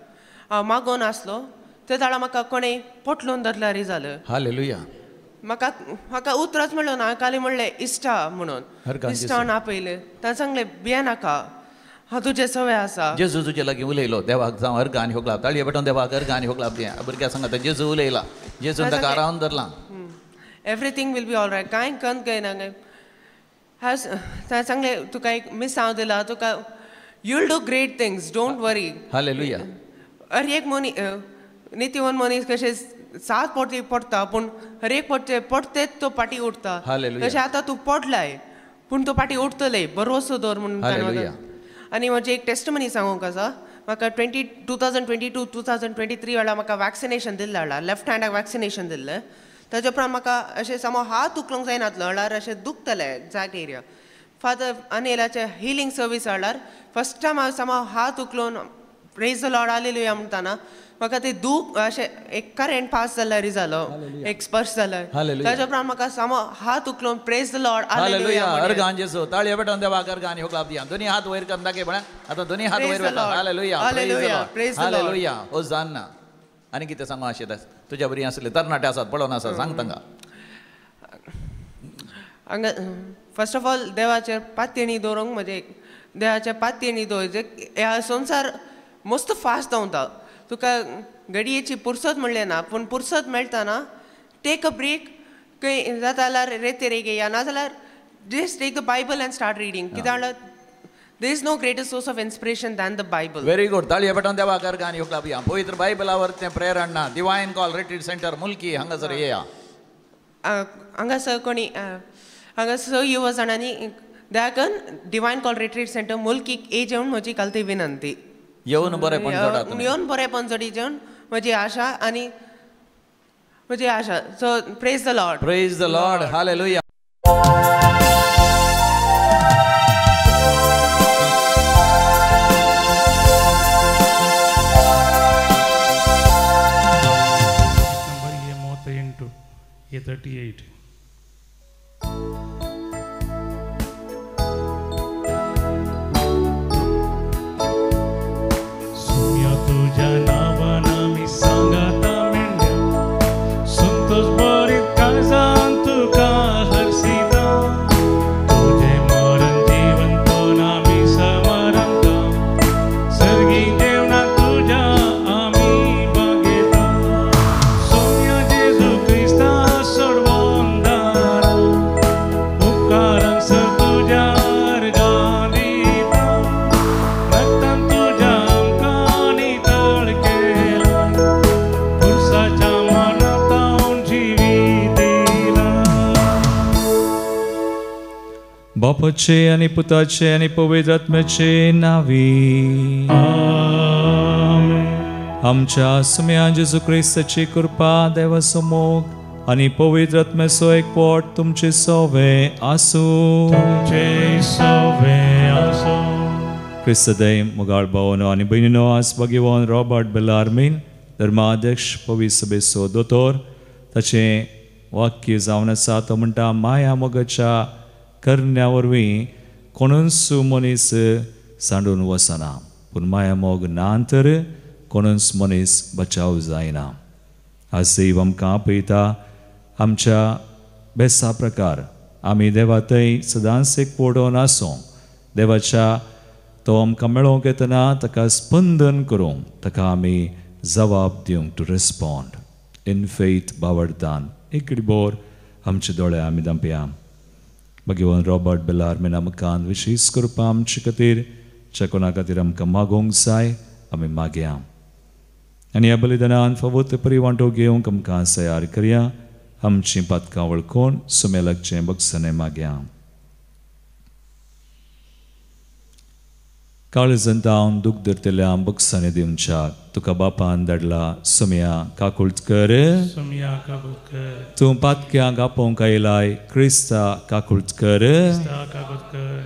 हांव मागोन आसलो ते जाणा म्हाका कोणें पोटलून धरल्यार जालें. हालेलुया. म्हाका म्हाका उतरच म्हणलो ना काली म्हणलें इश्टा म्हणून इश्टान आपयलें. ताणें सांगलें भियेनाका हांव तुजें सवय आसा. जेजू तुजे लागीं उलयलो देवाक जावं अर्गां आनी होगलाप ताळये पेटोवन देवाक अर्गां आनी होगलाप दिया. भुरग्या सांगता जेजू उलयला जेजून ताका आरावन धरलां. Everything will be all right कांय कंत काय ना. ताणें सांगलें तुका एक मिसांव दिला तुका you will do great things don't worry. Hallelujah. हर एक मनीस नितीवन मनीस कशें 7 पडटी पडटा पूण हर एक पडटे पडटेच तो पाटी उठता. तशें आतां तूं पडलाय पूण तूं पाटी उठतले बरोसो दवर म्हणून. आनी म्हजी एक टेस्टमनी सांगूंक आसा. म्हाका 2022 2023 वेळार म्हाका वॅक्सिनेशन दिल्लें वेळार लेफ्ट हँडाक वॅक्सिनेशन दिल्लें. ताजे उपरांत म्हाका अशें समो हात उखलूंक जायनातलो वेळार अशें दुखतलें एग्जॅक्ट एरिया. फादर अनिलाचे हिलींग सर्वीस वेळार फर्स्ट टायम हांव समो हात उखलून प्रेज the Lord hallelujah म्हणटाना म्हाका ते दूख अशें एक करंट पास जाल्यार जालो एक स्पर्श जालो. ताजे उपरांत म्हाका सामो हात उखलून प्रेज the Lord hallelujah. अर्गां जेजू ताळये पेटोवन देवाक अर्गां आनी होगलाप दिया. दोनी हात वयर करून दाखय म्हळ्यार आतां दोनी हात वयर वता. Hallelujah hallelujah hallelujah. होजान्ना. आनी कितें सांगू अशें तुज्या बरी आसले तरणाटे आसात पळोवन आसा सांग तांकां. हांगा फर्स्ट ऑफ ऑल देवाचेर पातयेणी दवरूंक म्हजें देवाचेर पातयेणी दवर. ह्या संवसार मस्त फास्ट धांवता तुका घडयेची पुरसत म्हणलें ना पूण पुरसत मेळटा ना टेक अ ब्रेक. खंय जाता जाल्यार रेतेर घेया ना जाल्यार just take the Bible and start reading. कित्याक म्हणल्यार there is no greater source of inspiration than the Bible. Very good. ताळये पेटोवन देवाक अर्गां आनी होगलाप दिया. पवित्र बायबलावर तें प्रेरणा divine call retreat centre Mulki हांगासर येया. हांगासर कोणी हांगासर युवा जाणांनी दयाकन डिवायन कॉल रिट्रीट सेंटर मुल्कीक ये जेवन म्हजी काल ती विनंती. येवन बरें येवन बरें पंचोडी जेवन म्हजी आशा आनी म्हजी आशा. So praise the Lord. Praise the Lord. Hallelujah. Number A 38 A 38. बापाचे आनी पुताचे आनी पवित्र आत्म्याचे नावी आमच्या सुम्या जेजू क्रिस्ताची कृपा देवाचो मोग आनी पवित्र आत्म्याचो एकवट तुमचे सोवे आसूं. तुमचे सोवे आसूं. क्रिस्तदय मुगाळ भावनो आनी भयणीनो आज भगिवन रॉबर्ट बेलार्मीन धर्माध्यक्ष पवित्र सभेचो दोतोर ताचें वाक्य जावन आसा. तो म्हणटा माया मोगाच्या करण्या वरवीं कोणूच मनीस सांडून वचना पूण माया मोग ना तर कोणूच मनीस बचाव जायना. आज देव आमकां आपयता आमच्या बेसा प्रकार आमी देवा थंय सदांच एक पडोवन आसूं. देवाच्या तो आमकां मेळोवंक येतना ताका स्पंदन करूंक ताका आमी जबाब दिवंक टू रेस्पॉन्ड इन फेथ बावडतान एक बोर आमचे दोळे आमी दांपया. भगवान रॉबर्ट बेलार्मिना मुखान विशेश करपा आमचे खातीर ज्या कोणा खातीर आमकां मागोवंक जाय आमी मागया आनी ह्या बलिदानान फावो ते परी वांटो घेवंक आमकां तयार करया. आमचीं पातकां वळखून सुमेलाचें बक्षणें मागया. काळजांत दूख धरतल्या बक्षांनी दिवच्याक तुका बापान धाडला सुमया काकुळट कर. सुमया काकुळट कर. तूं पातक्यांक आपोवंक आयलाय क्रिस्ता काकुळट कर. काकुळट कर.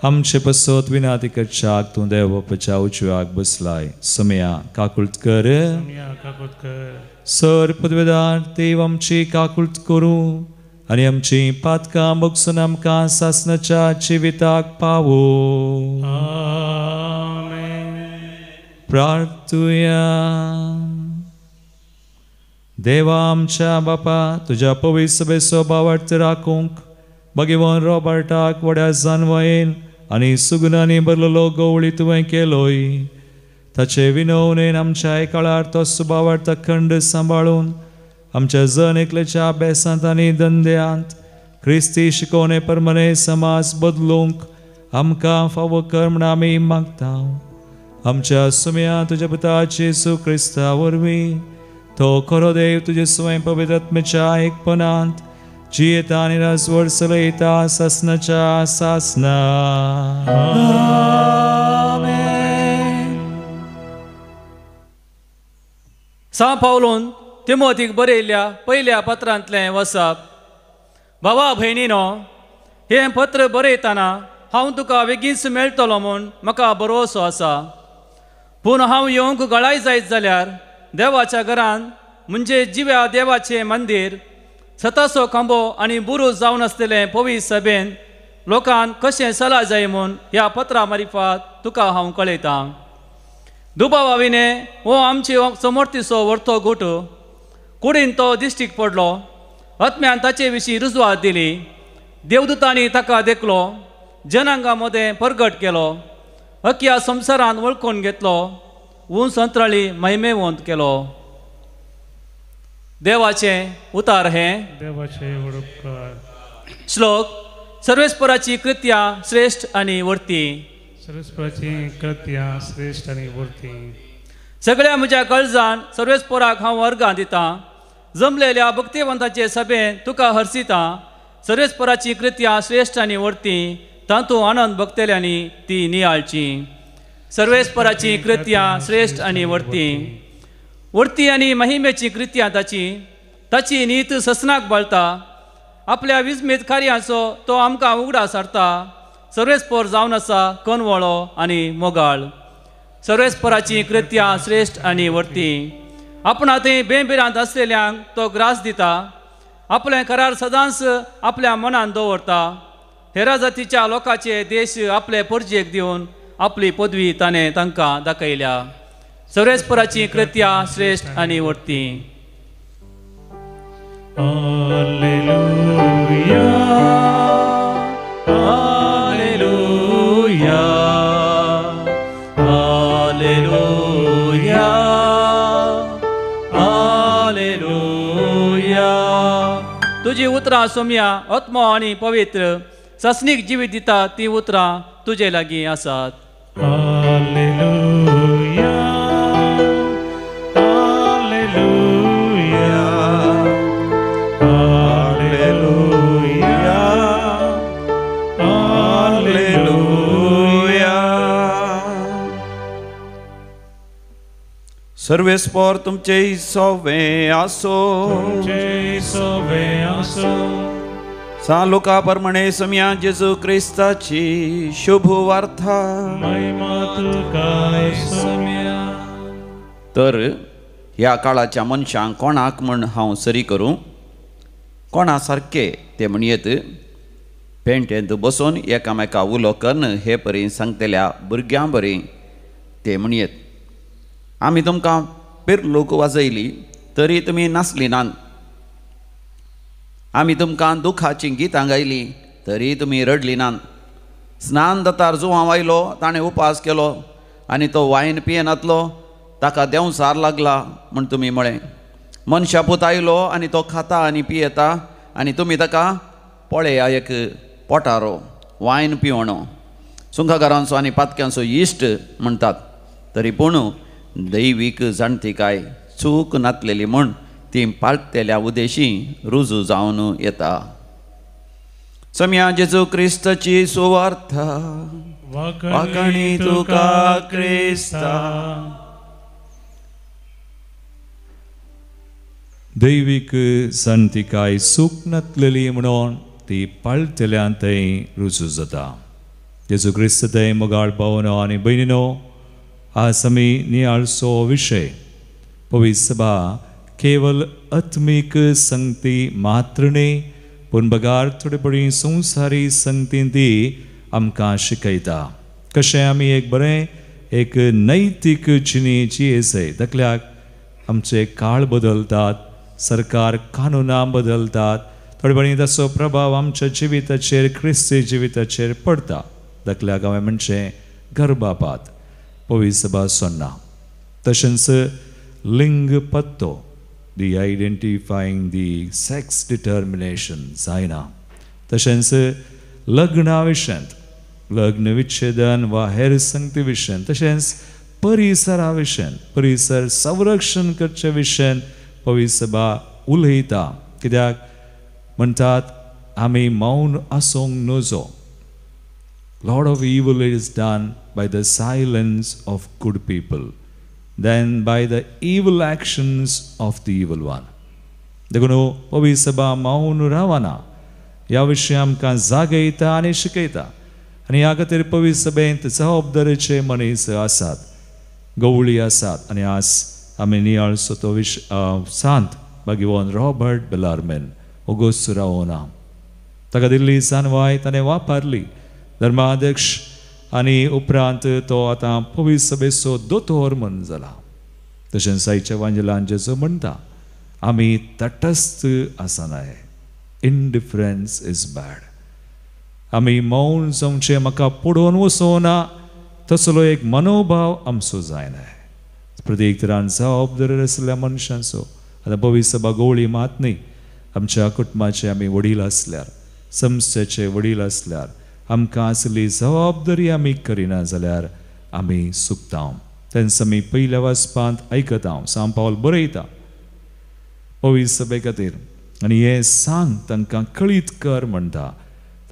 आमचे पसत विनाती करच्याक तूं देव बापाच्या उजव्याक बसलाय सुमया काकुळट कर. सुमया काकुळट कर. सर पदवेदार देव आमची काकुळट करूं आनी आमची पातकां बगसून आमकां सासणाच्या जिविताक पावो. आमेन. प्रार्थुया. देवा आमच्या बापा, तुज्या पवित्र सभेचो भावार्थ राखूंक भगवान रॉबर्टाक व्हड्या जानवयेन आनी सुगुणांनी भरलेलो गवळी तुवें केलोय. ताचे विनवणेन आमच्या काळार तो सुभावार्थ अखंड सांबाळून आमच्या जण एकल्याच्या अभ्यासांत आनी धंद्यांत क्रिस्ती शिकवणे प्रमाणे समाज बदलूंक आमकां फावो कर म्हण आमी मागता. आमच्या सुम्या तुज्या पुता जेजू क्रिस्ता वरवीं तो खरो देव तुजे स्वयं पवित्र आत्म्याच्या एकपणांत जियेता आनी राजवट चलयता सासनाच्या सासना. आमेन. सां पावलून तिमोतीक बरयल्ल्या पयल्या पत्रांतलें वसप. भावा भयणीनो, हें पत्र बरयतना हांव तुका बेगीनच मेळटलो म्हूण म्हाका भरवसो आसा. पूण हांव येवंक गळाय जायत जाल्यार देवाच्या घरान म्हणजे जिव्या देवाचें मंदीर सताचो खांबो आनी बुरूज जावन आसलेलें पवित्र सभेन लोकांक कशें सला जाय म्हूण ह्या पत्रा मारिफात तुका हांव कळयतां. दुबावा विणें हो आमचे समर्थीचो व्हरतो गुट कुडीन तो दिश्टीक पडलो. आत्म्यान ताचे विशीं रुजवात दिली. देवदूतांनी ताका देखलो, जनांगा मदें परगट केलो, अख्या संवसारान वळखून घेतलो, उंच अंतराळी महिमेवंत केलो. देवाचें उतार हें देवाचें उपकार. श्लोक. सर्वेस्पराची कृत्या श्रेश्ठ आनी वर्ती. सर्वेस्पराची कृत्या श्रेश्ठ आनी वर्ती. सगळ्या म्हज्या कळजान सर्वेस्पराक हांव वर्गां दितां. जमलेल्या भक्तिवंताचे सभेन तुका हर्सितां. सर्वेस्पराची कृत्या श्रेश्ठ आनी वर्ती, तातूंत आनंद भोगतल्यांनी ती नियाळची. सर्वेस्पराची कृत्या श्रेश्ठ आनी वर्ती. वर्ती आनी महिमेची कृत्या ताची, ताची नीत ससनाक बळता. आपल्या विस्मीत कार्यांचो तो आमकां उगडास हाडटा. सर्वेस्पर जावन आसा कनवळो आनी मोगाळ. सर्वेस्पराची कृत्या श्रेश्ठ आनी वर्ती. आपणा थंय बेंबिरांत आसलेल्यांक तो ग्रास दिता. आपलें करार सदांच आपल्या मनान दवरता. हेरा जातीच्या लोकांचे देश आपले परजेक दिवन आपली पदवी ताणें तांकां दाखयल्या. सर्वेस्पराची कृत्या श्रेश्ठ आनी वर्ती. Hallelujah, hallelujah, hallelujah, hallelujah. तुजी उतरां सोम्या आत्मो आनी पवित्र सासणीक जिवीत दिता ती उतरां तुजे लागीं आसात. Hallelujah, hallelujah, hallelujah, hallelujah. सर्वेस्पर तुमचे सवे आसो. तुमचे सवे आसो. सा लोका प्रमाणे सम्या जेजू क्रिस्ताची शुभ वार्ता. महिमा तुका सम्या. तर ह्या काळाच्या मनशांक कोणाक म्हण हांव सरी करूं, कोणा सारके ते म्हणयेत पेंटेंत बसून एकामेका उलो करून हे परी सांगतल्या भुरग्यां बरी ते म्हणयेत आमी तुमकां पिरलूक वाजयली तरी तुमी नासली नात, आमी तुमकां दुखाचीं गितां गायलीं तरी तुमी रडली नात. स्नान दातार जुवां आयलो ताणें उपास केलो आनी तो वायन पियेनातलो ताका देंवचार लागला म्हूण तुमी म्हळें. मनशा पूत आयलो आनी तो खाता आनी पियेता आनी तुमी ताका पळया एक पोटारो वायन पिवणो सुंखागारांचो आनी पातक्यांचो इश्ट म्हणटात. तरी पूण दैवीक जाणतिकाय चूक नातलेली म्हूण ती पाळटल्या उदेशी रुजू जावन येता. सम्या जेजू क्रिस्ताची सुवार्थ. वाकणी तुका क्रिस्ता. दैवीक संतिकाय सूख नातलेली म्हणून ती पाळटल्यान थंय रुजू जाता. जेजू क्रिस्त थंय मोगाळ भावनो आनी भयणीनो, आज आमी नियाळचो विशय पवित्र सभा केवल आत्मीक संगती मात्र न्ही पूण बगार थोडे पडी संवसारी संगतीन ती आमकां शिकयता. कशें आमी एक बरें एक नैतीक जिणेची येसय धाकल्याक आमचे काळ बदलतात, सरकार कानुनां बदलतात, थोडे पणी ताचो प्रभाव आमच्या जिविताचेर क्रिस्ती जिविताचेर पडटा. धाकल्याक हांवें म्हणचें गर्भपात पवित्र सभा सोन्ना, तशेंच लिंग पत्तो the identifying the sex determination जायना, तशेंच लग्ना विशयांत लग्न विच्छेदन वा हेर संगती विशयांत, तशेंच परिसरा विशयांत परिसर संरक्षण करचे विशयांत पवित्र सभा उलयता. कित्याक म्हणटात आमी मौन आसूंक नजो. Lot of evil is done by the silence of good people than by the evil actions of the evil one. देखून पवित्र सभा मौन रावना ह्या विशय आमकां जागयता आनी शिकयता. आनी ह्या खातीर पवित्र सभेंत जबाबदारेचे मनीस आसात, गवळी आसात. आनी आज आमी नियाळचो तो विश सांत भाग्यवान रॉबर्ट बेलार्मेन ओगोस्त रावना. ताका दिल्ली जानवाय ताणें वापरली. धर्माध्यक्ष आनी उपरांत तो आतां पवित्र सभेचो दोतोर म्हण जाला. तशेंच आयच्या वांजेलान जेजू म्हणटा आमी तटस्थ आसनाय. Indifference is bad. आमी मौन जावचें, म्हाका पडोवन वचोना तसलो एक मनोभाव आमचो जायना. प्रत्येक तरान जबाबदार आसल्या मनशांचो आतां पवित्र सभा गवळी मात न्ही, आमच्या कुटुंबाचे आमी वडील आसल्यार, संस्थेचे वडील आसल्यार आमकां आसली जबाबदारी आमी करिना जाल्यार आमी चुकता. तेन्ना आमी पयल्या वाचपांत आयकता, सांव पावल बरयता पवित्र सभे खातीर आनी हें सांग तांकां कळीत कर म्हणटा.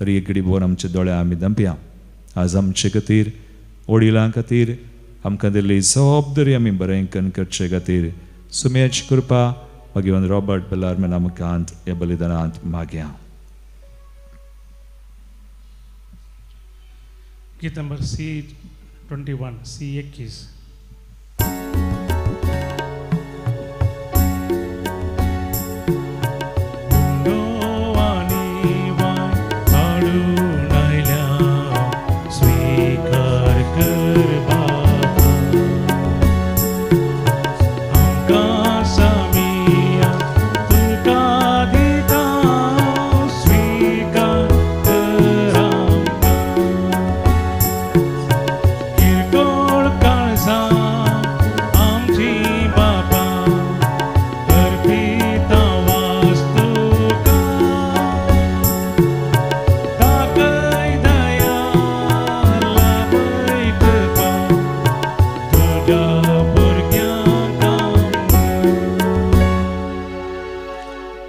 तरी एक घडी भोवन आमचे दोळे आमी धांपया. आज आमचे खातीर, वडिलां खातीर आमकां दिल्ली जबाबदारी आमी बरें करचे खातीर सुम्याची कृपा भाग्यवान रॉबर्ट बेलार्मेन आमकां ह्या बलिदानांत मागया. गीत नंबर C21, C21.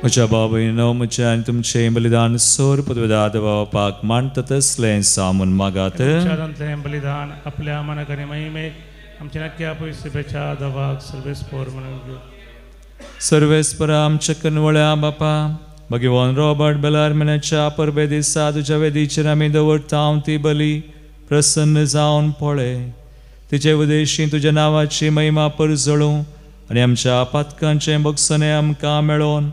म्हज्या बाबयनो, म्हजें आनी तुमचें बलिदान सोर पदवेदाद बापाक मानता तसलें सामून मागात. बलिदान आपल्या मनाक आनी महिमेक आमच्या नक्की पयशेच्या दवाक सर्वेस्पोर म्हणून. सर्वेस्परा आमच्या कनवळ्या बापा भगवान रॉबर्ट बेलार्मेनाच्या परबे दिसा तुज्या वेदीचेर आमी दवरता ती बली प्रसन्न जावन पळय. तिचे उदेशी तुज्या नांवाची महिमा परजळूं आनी आमच्या पातकांचें भोगसणें आमकां मेळोवन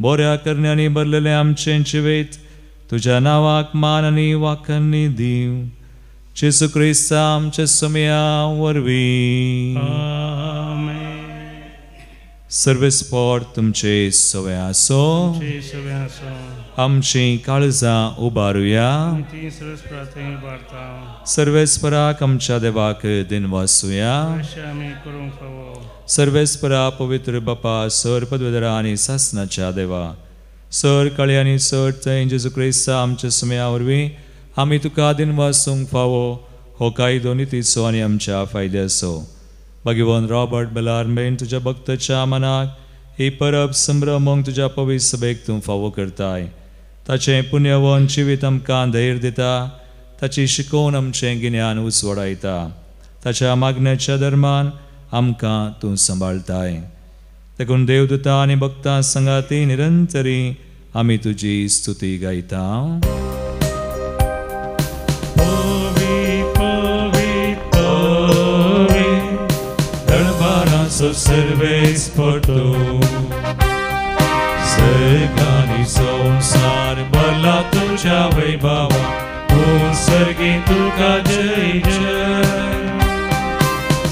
बऱ्या करण्यांनी भरलेलें आमचें जिवीत तुज्या नांवाक मान आनी वाखणी दिवं. जेजू क्रिस्ता आमच्या सुमया वरवीं. सर्वेस्पोर तुमचे सवे आसो. आमची काळजां उबारुया. सर्वेस्पराक आमच्या देवाक दिनवासुया. सर्वेस्परा पवित्र बापा सर पदवेदरा आनी सासनाच्या देवा सर काळी आनी सर थंय जेजू क्रिस्ता आमच्या सुमया वरवीं आमी तुका दिनवासूंक फावो हो कायदो नितीचो आनी आमच्या फायद्याचो. भाग्यवान रॉबर्ट बेलार्मेन तुज्या भक्ताच्या मनाक ही परब संभ्रमूंक तुज्या पवित्र सभेक तूं फावो करताय. ताचें पुण्यवन जिवीत आमकां धैर्य दिता, ताची शिकोवन आमचें गिन्यान उजवाडायता. ताच्या मागण्याच्या धर्मान आमकां तूं सांबाळटाय. देखून देवदूता आनी भक्तां संगाती निरंतरी आमी तुजी स्तुती गायता. सर्वेस पडतो सर्गानी संसार भरला तुझ्या वैभवा, तूं सर्गी तुका जय जय.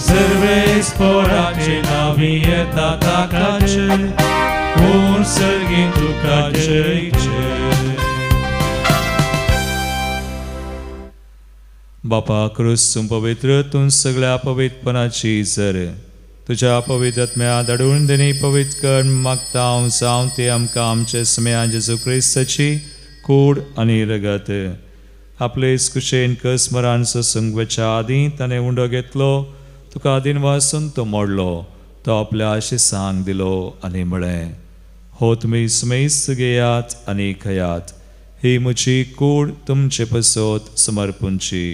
सर्वेस पोराचे नावी येता ताका जय, तूं सर्गी तुका जय जय. बापा क्रूस तूं पवित्र, तूं सगळ्या पवित्रपणाची जर तुज्या पवित्र आत्म्या धाडून देणी पवित्र कर मागता हांव जावं ते आमकां आमचे सम्या जेजू क्रिस्ताची कूड आनी रगत. आपले कुशेन कस मरान सोसूंक वचच्या आदीं ताणें उंडो घेतलो, तुका आदीन वासून तो मोडलो, तो आपल्या शिसांक दिलो आनी म्हळें, हो तुमी सुमेस्त घेयात आनी खयात, ही म्हजी कूड तुमचे पसत समर्पूंची.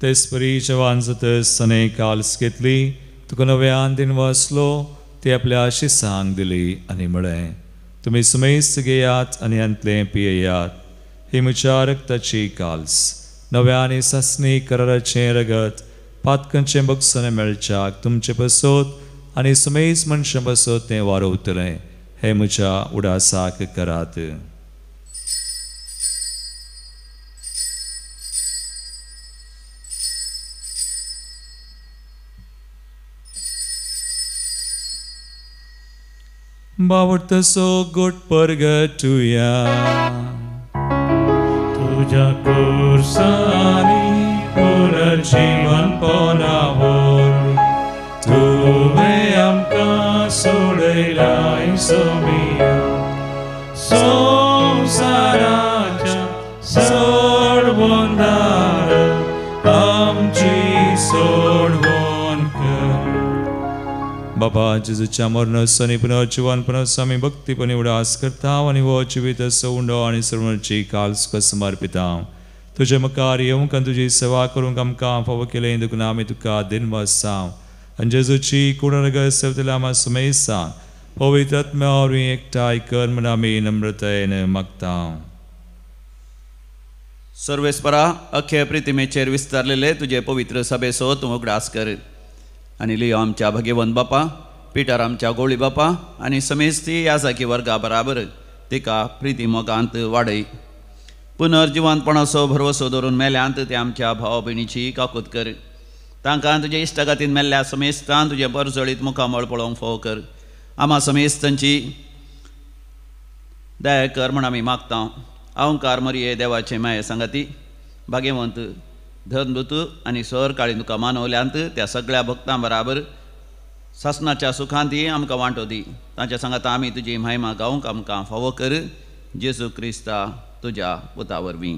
तेचपरी जवान जातच ताणें काल्स घेतली, तुका नव्यान दिन वाचलो, ती आपल्या शिसांक दिली आनी म्हळें, तुमी सुमेस्त घेयात आनी हांतलें पियेयात, ही म्हज्या रक्ताची काल्स, नव्या आनी सासणी कराराचें रगत, पातकांचें बक्षण मेळच्याक तुमचे पसत आनी सुमेस्त मनशां पसत तें वारोवतलें, हें म्हज्या उडासाक करात. बावडतसो गोट परगटुया तुझ्या कुर्सानी पुनर्जीवन पणावर, तुवें आमकां सोडयलाय सोमिया, संवसाराच्या सोडवणदार आमची सोडवण कर. बाबा जेजूच्या मरणाचो आनी पुनर्जीवनपणाचो आमी भक्तीपणी उडास करता आनी हो जिवीत असो उंडो आनी सर्वची काल तुका समर्पिता. तुजे मुखार येवंक आनी तुजी सेवा करूंक आमकां फावो केलें देखून आमी तुका दिनवास. आनी जेजूची कूड रगत सेवतल्या आमा सुमेसा पवित्र आत्म्या वरवीं एकठांय कर म्हूण आमी नम्रतायेन मागता. सर्वेस्परा अख्खे प्रितिमेचेर विस्तारलेले तुजे पवित्र सभेचो तूं उगडास कर आनी लियो आमच्या भगेवंत बापा, पिटर आमच्या गोळी बापा आनी समेस्ती याजाकी वर्गा बराबर तिका प्रिती मोगांत वाडय. पुनर्जिवंतपणाचो भरवसो धरून मेल्यांत ते आमच्या भाव भयणीची काकूत कर. तांकां तुजे इश्टागातीन मेल्ल्या समेस्तान तुजें परजळीत मुखामळ पळोवंक फावो कर. आमा समेस्तांची दया कर म्हण आमी मागता. अहंकार मरिये देवाचे माये सांगाती भाग्यवंत धर्मदूत आनी सर काळी तुका मानवल्यांत त्या सगळ्या भक्तां बराबर सासणाच्या सुखांत आमकां वांटो दी. तांच्या सांगाता आमी तुजी महिमा गावंक आमकां फावो कर, जेजू क्रिस्ता तुज्या पुता वरवीं.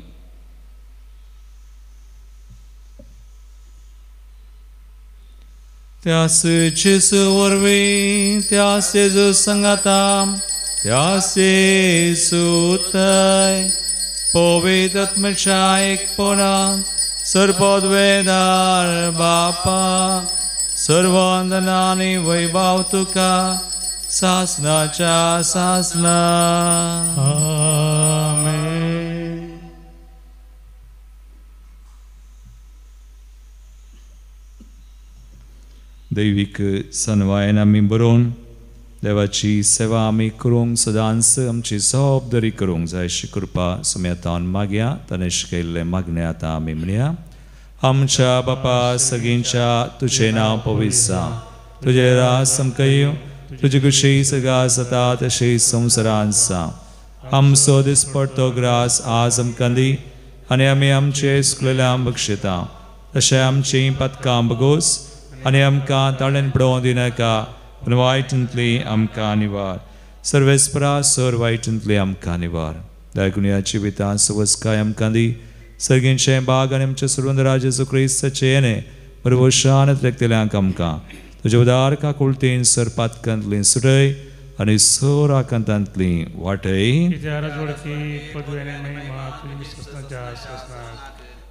त्यास जेजू वरवीं, त्यास जेजू सांगाता, त्यास जेजू थंय पवित्र आत्म्याच्या एकपणान सर्वोद्वेदार बापा सर्वंदना आनी वैभव तुका सासनाच्या सासना. आमेन. दैवीक सनवायन आमी बरोवन देवाची सेवा आमी करूंक सदांच आमची जबाबदारी करूंक जाय अशी कृपा सुम्यातान मागया. ताणें शिकयल्लें मागणें आतां आमी म्हणया. आमच्या बापा सगळींच्या तुजें नांव पवित्र जावं, तुजें राज आमकां येवं, तुजी खुशी सगळ्या जाता तशी संवसारांत जावं. आमचो दिसपडतो ग्रास आज आमकां दी आनी आमी आमचे सुकलेल्या बक्षिता तशें आमचीं पातकां बगोस आनी आमकां ताळेन पडोवं दिनाका, पूण वायटांतली आमकां निवार. सर्वेस्परा सर वायटांतली आमकां निवार. दयागुणया जिवितांत सवसकाय आमकां दी सर्गींचें बाग आनी आमच्या सुरवंत राज जेजू क्रिस्ताचें येणें बरोबर रेखतल्यांक आमकां तुज्या उदार काकुळतेन सरपातकांतली सुटय आनी सोर आकांतांतली वाटय.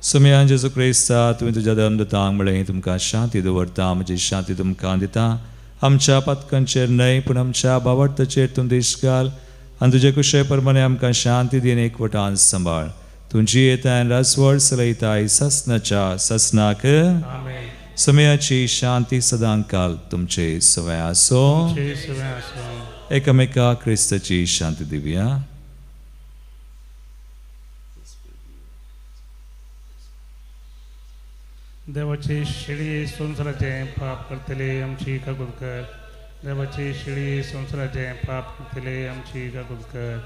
सुमयान जेजू क्रिस्ता तुवें तुज्या धर्मदूतांक म्हळें तुमकां शांती दवरता, म्हजी शांती तुमकां दिता. आमच्या पातकांचेर न्हय पूण आमच्या बावडताचेर तूं देश घाल आनी तुजे कुशे प्रमाणे आमकां शांती दीन एकवटान सांबाळ. तुमची येतान राजवड चलयताय ससनाच्या ससनाक. समयाची शांती सदांकाल तुमचे सवय आसो. एकामेका क्रिस्ताची शांती दिवया. देवाची शिळी संवसाराचें पाप करतले आमची काकूत कर. देवाची शिळी संवसाराचें पाप करतले आमची काकूत कर.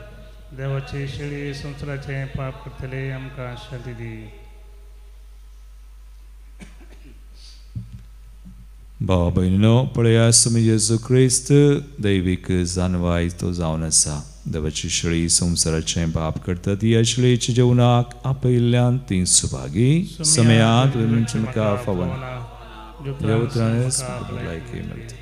देवाची शिळी संवसाराचें पाप करतले आमकां शांती दी. भाव भयणीनो, पळया सुमी जेजू क्रिस्त दैवीक जानवाय तो जावन आसा. देवाची शिळी संवसाराचें पाप करता ती ह्या शिळयेच्या जेवणाक आपयिल्ल्यान ती सुभागी. समयांत म्हाका फावना ह्या उतरांनीच भलायकी मेळटली.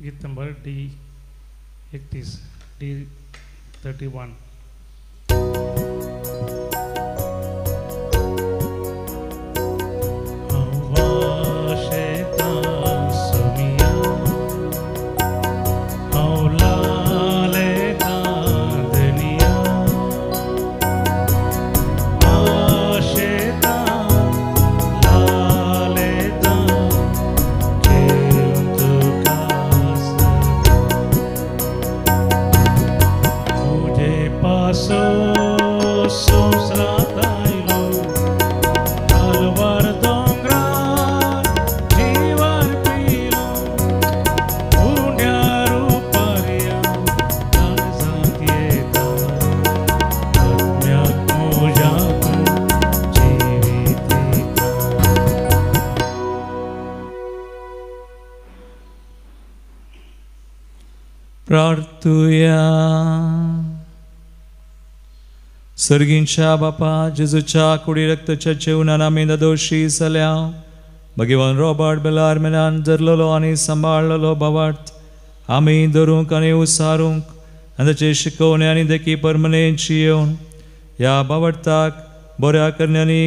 गीत नंबर D 31, D 31. प्रार्थुया. सर्गींच्या बापा, जेजूच्या कुडी रक्ताच्या जेवणान आमी दोशी जाल्या. भगवान रॉबर्ट बेलार्मेनान धरलेलो आनी सांबाळलेलो भावार्थ आमी धरूंक आनी उसारूंक आनी ताचे शिकोवणे आनी देखी परमनेची येवन ह्या भावार्थाक बऱ्या करण्यांनी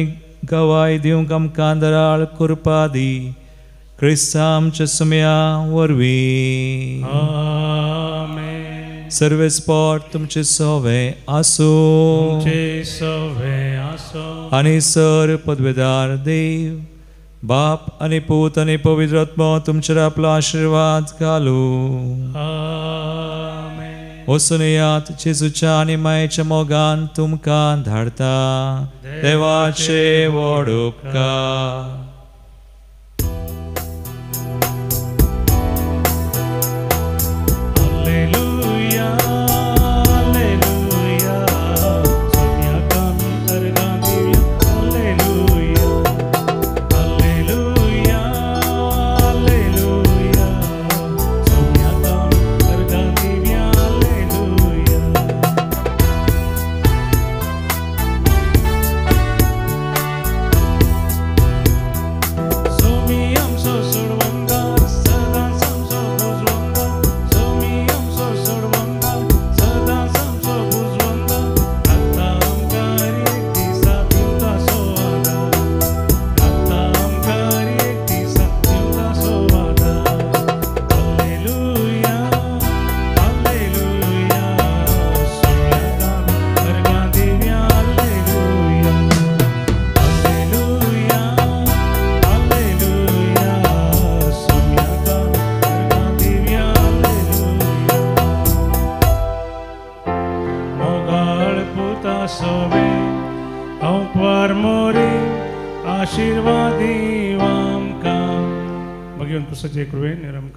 गवाय दिवंक आमकां दराळ करपा दी. क्रिस्ता आमच्या सुमया वरवीं. आमेन. सर्वेस्पोर तुमचे सवे आसूं आनी सर पदवेदार देव बाप आनी पूत आनी पवित्र आत्मो तुमचेर आपलो आशिर्वाद घालूं. वचून येयात जेजूच्या आनी मायेच्या मोगान तुमकां धाडता. देवाचे व्हड उपकार.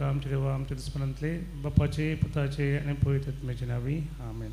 आमचे देवा आमच्या दुस्मनांतले बापाचे पुताचे आनी पवित्र आत्म्याचे नांवी आमेन.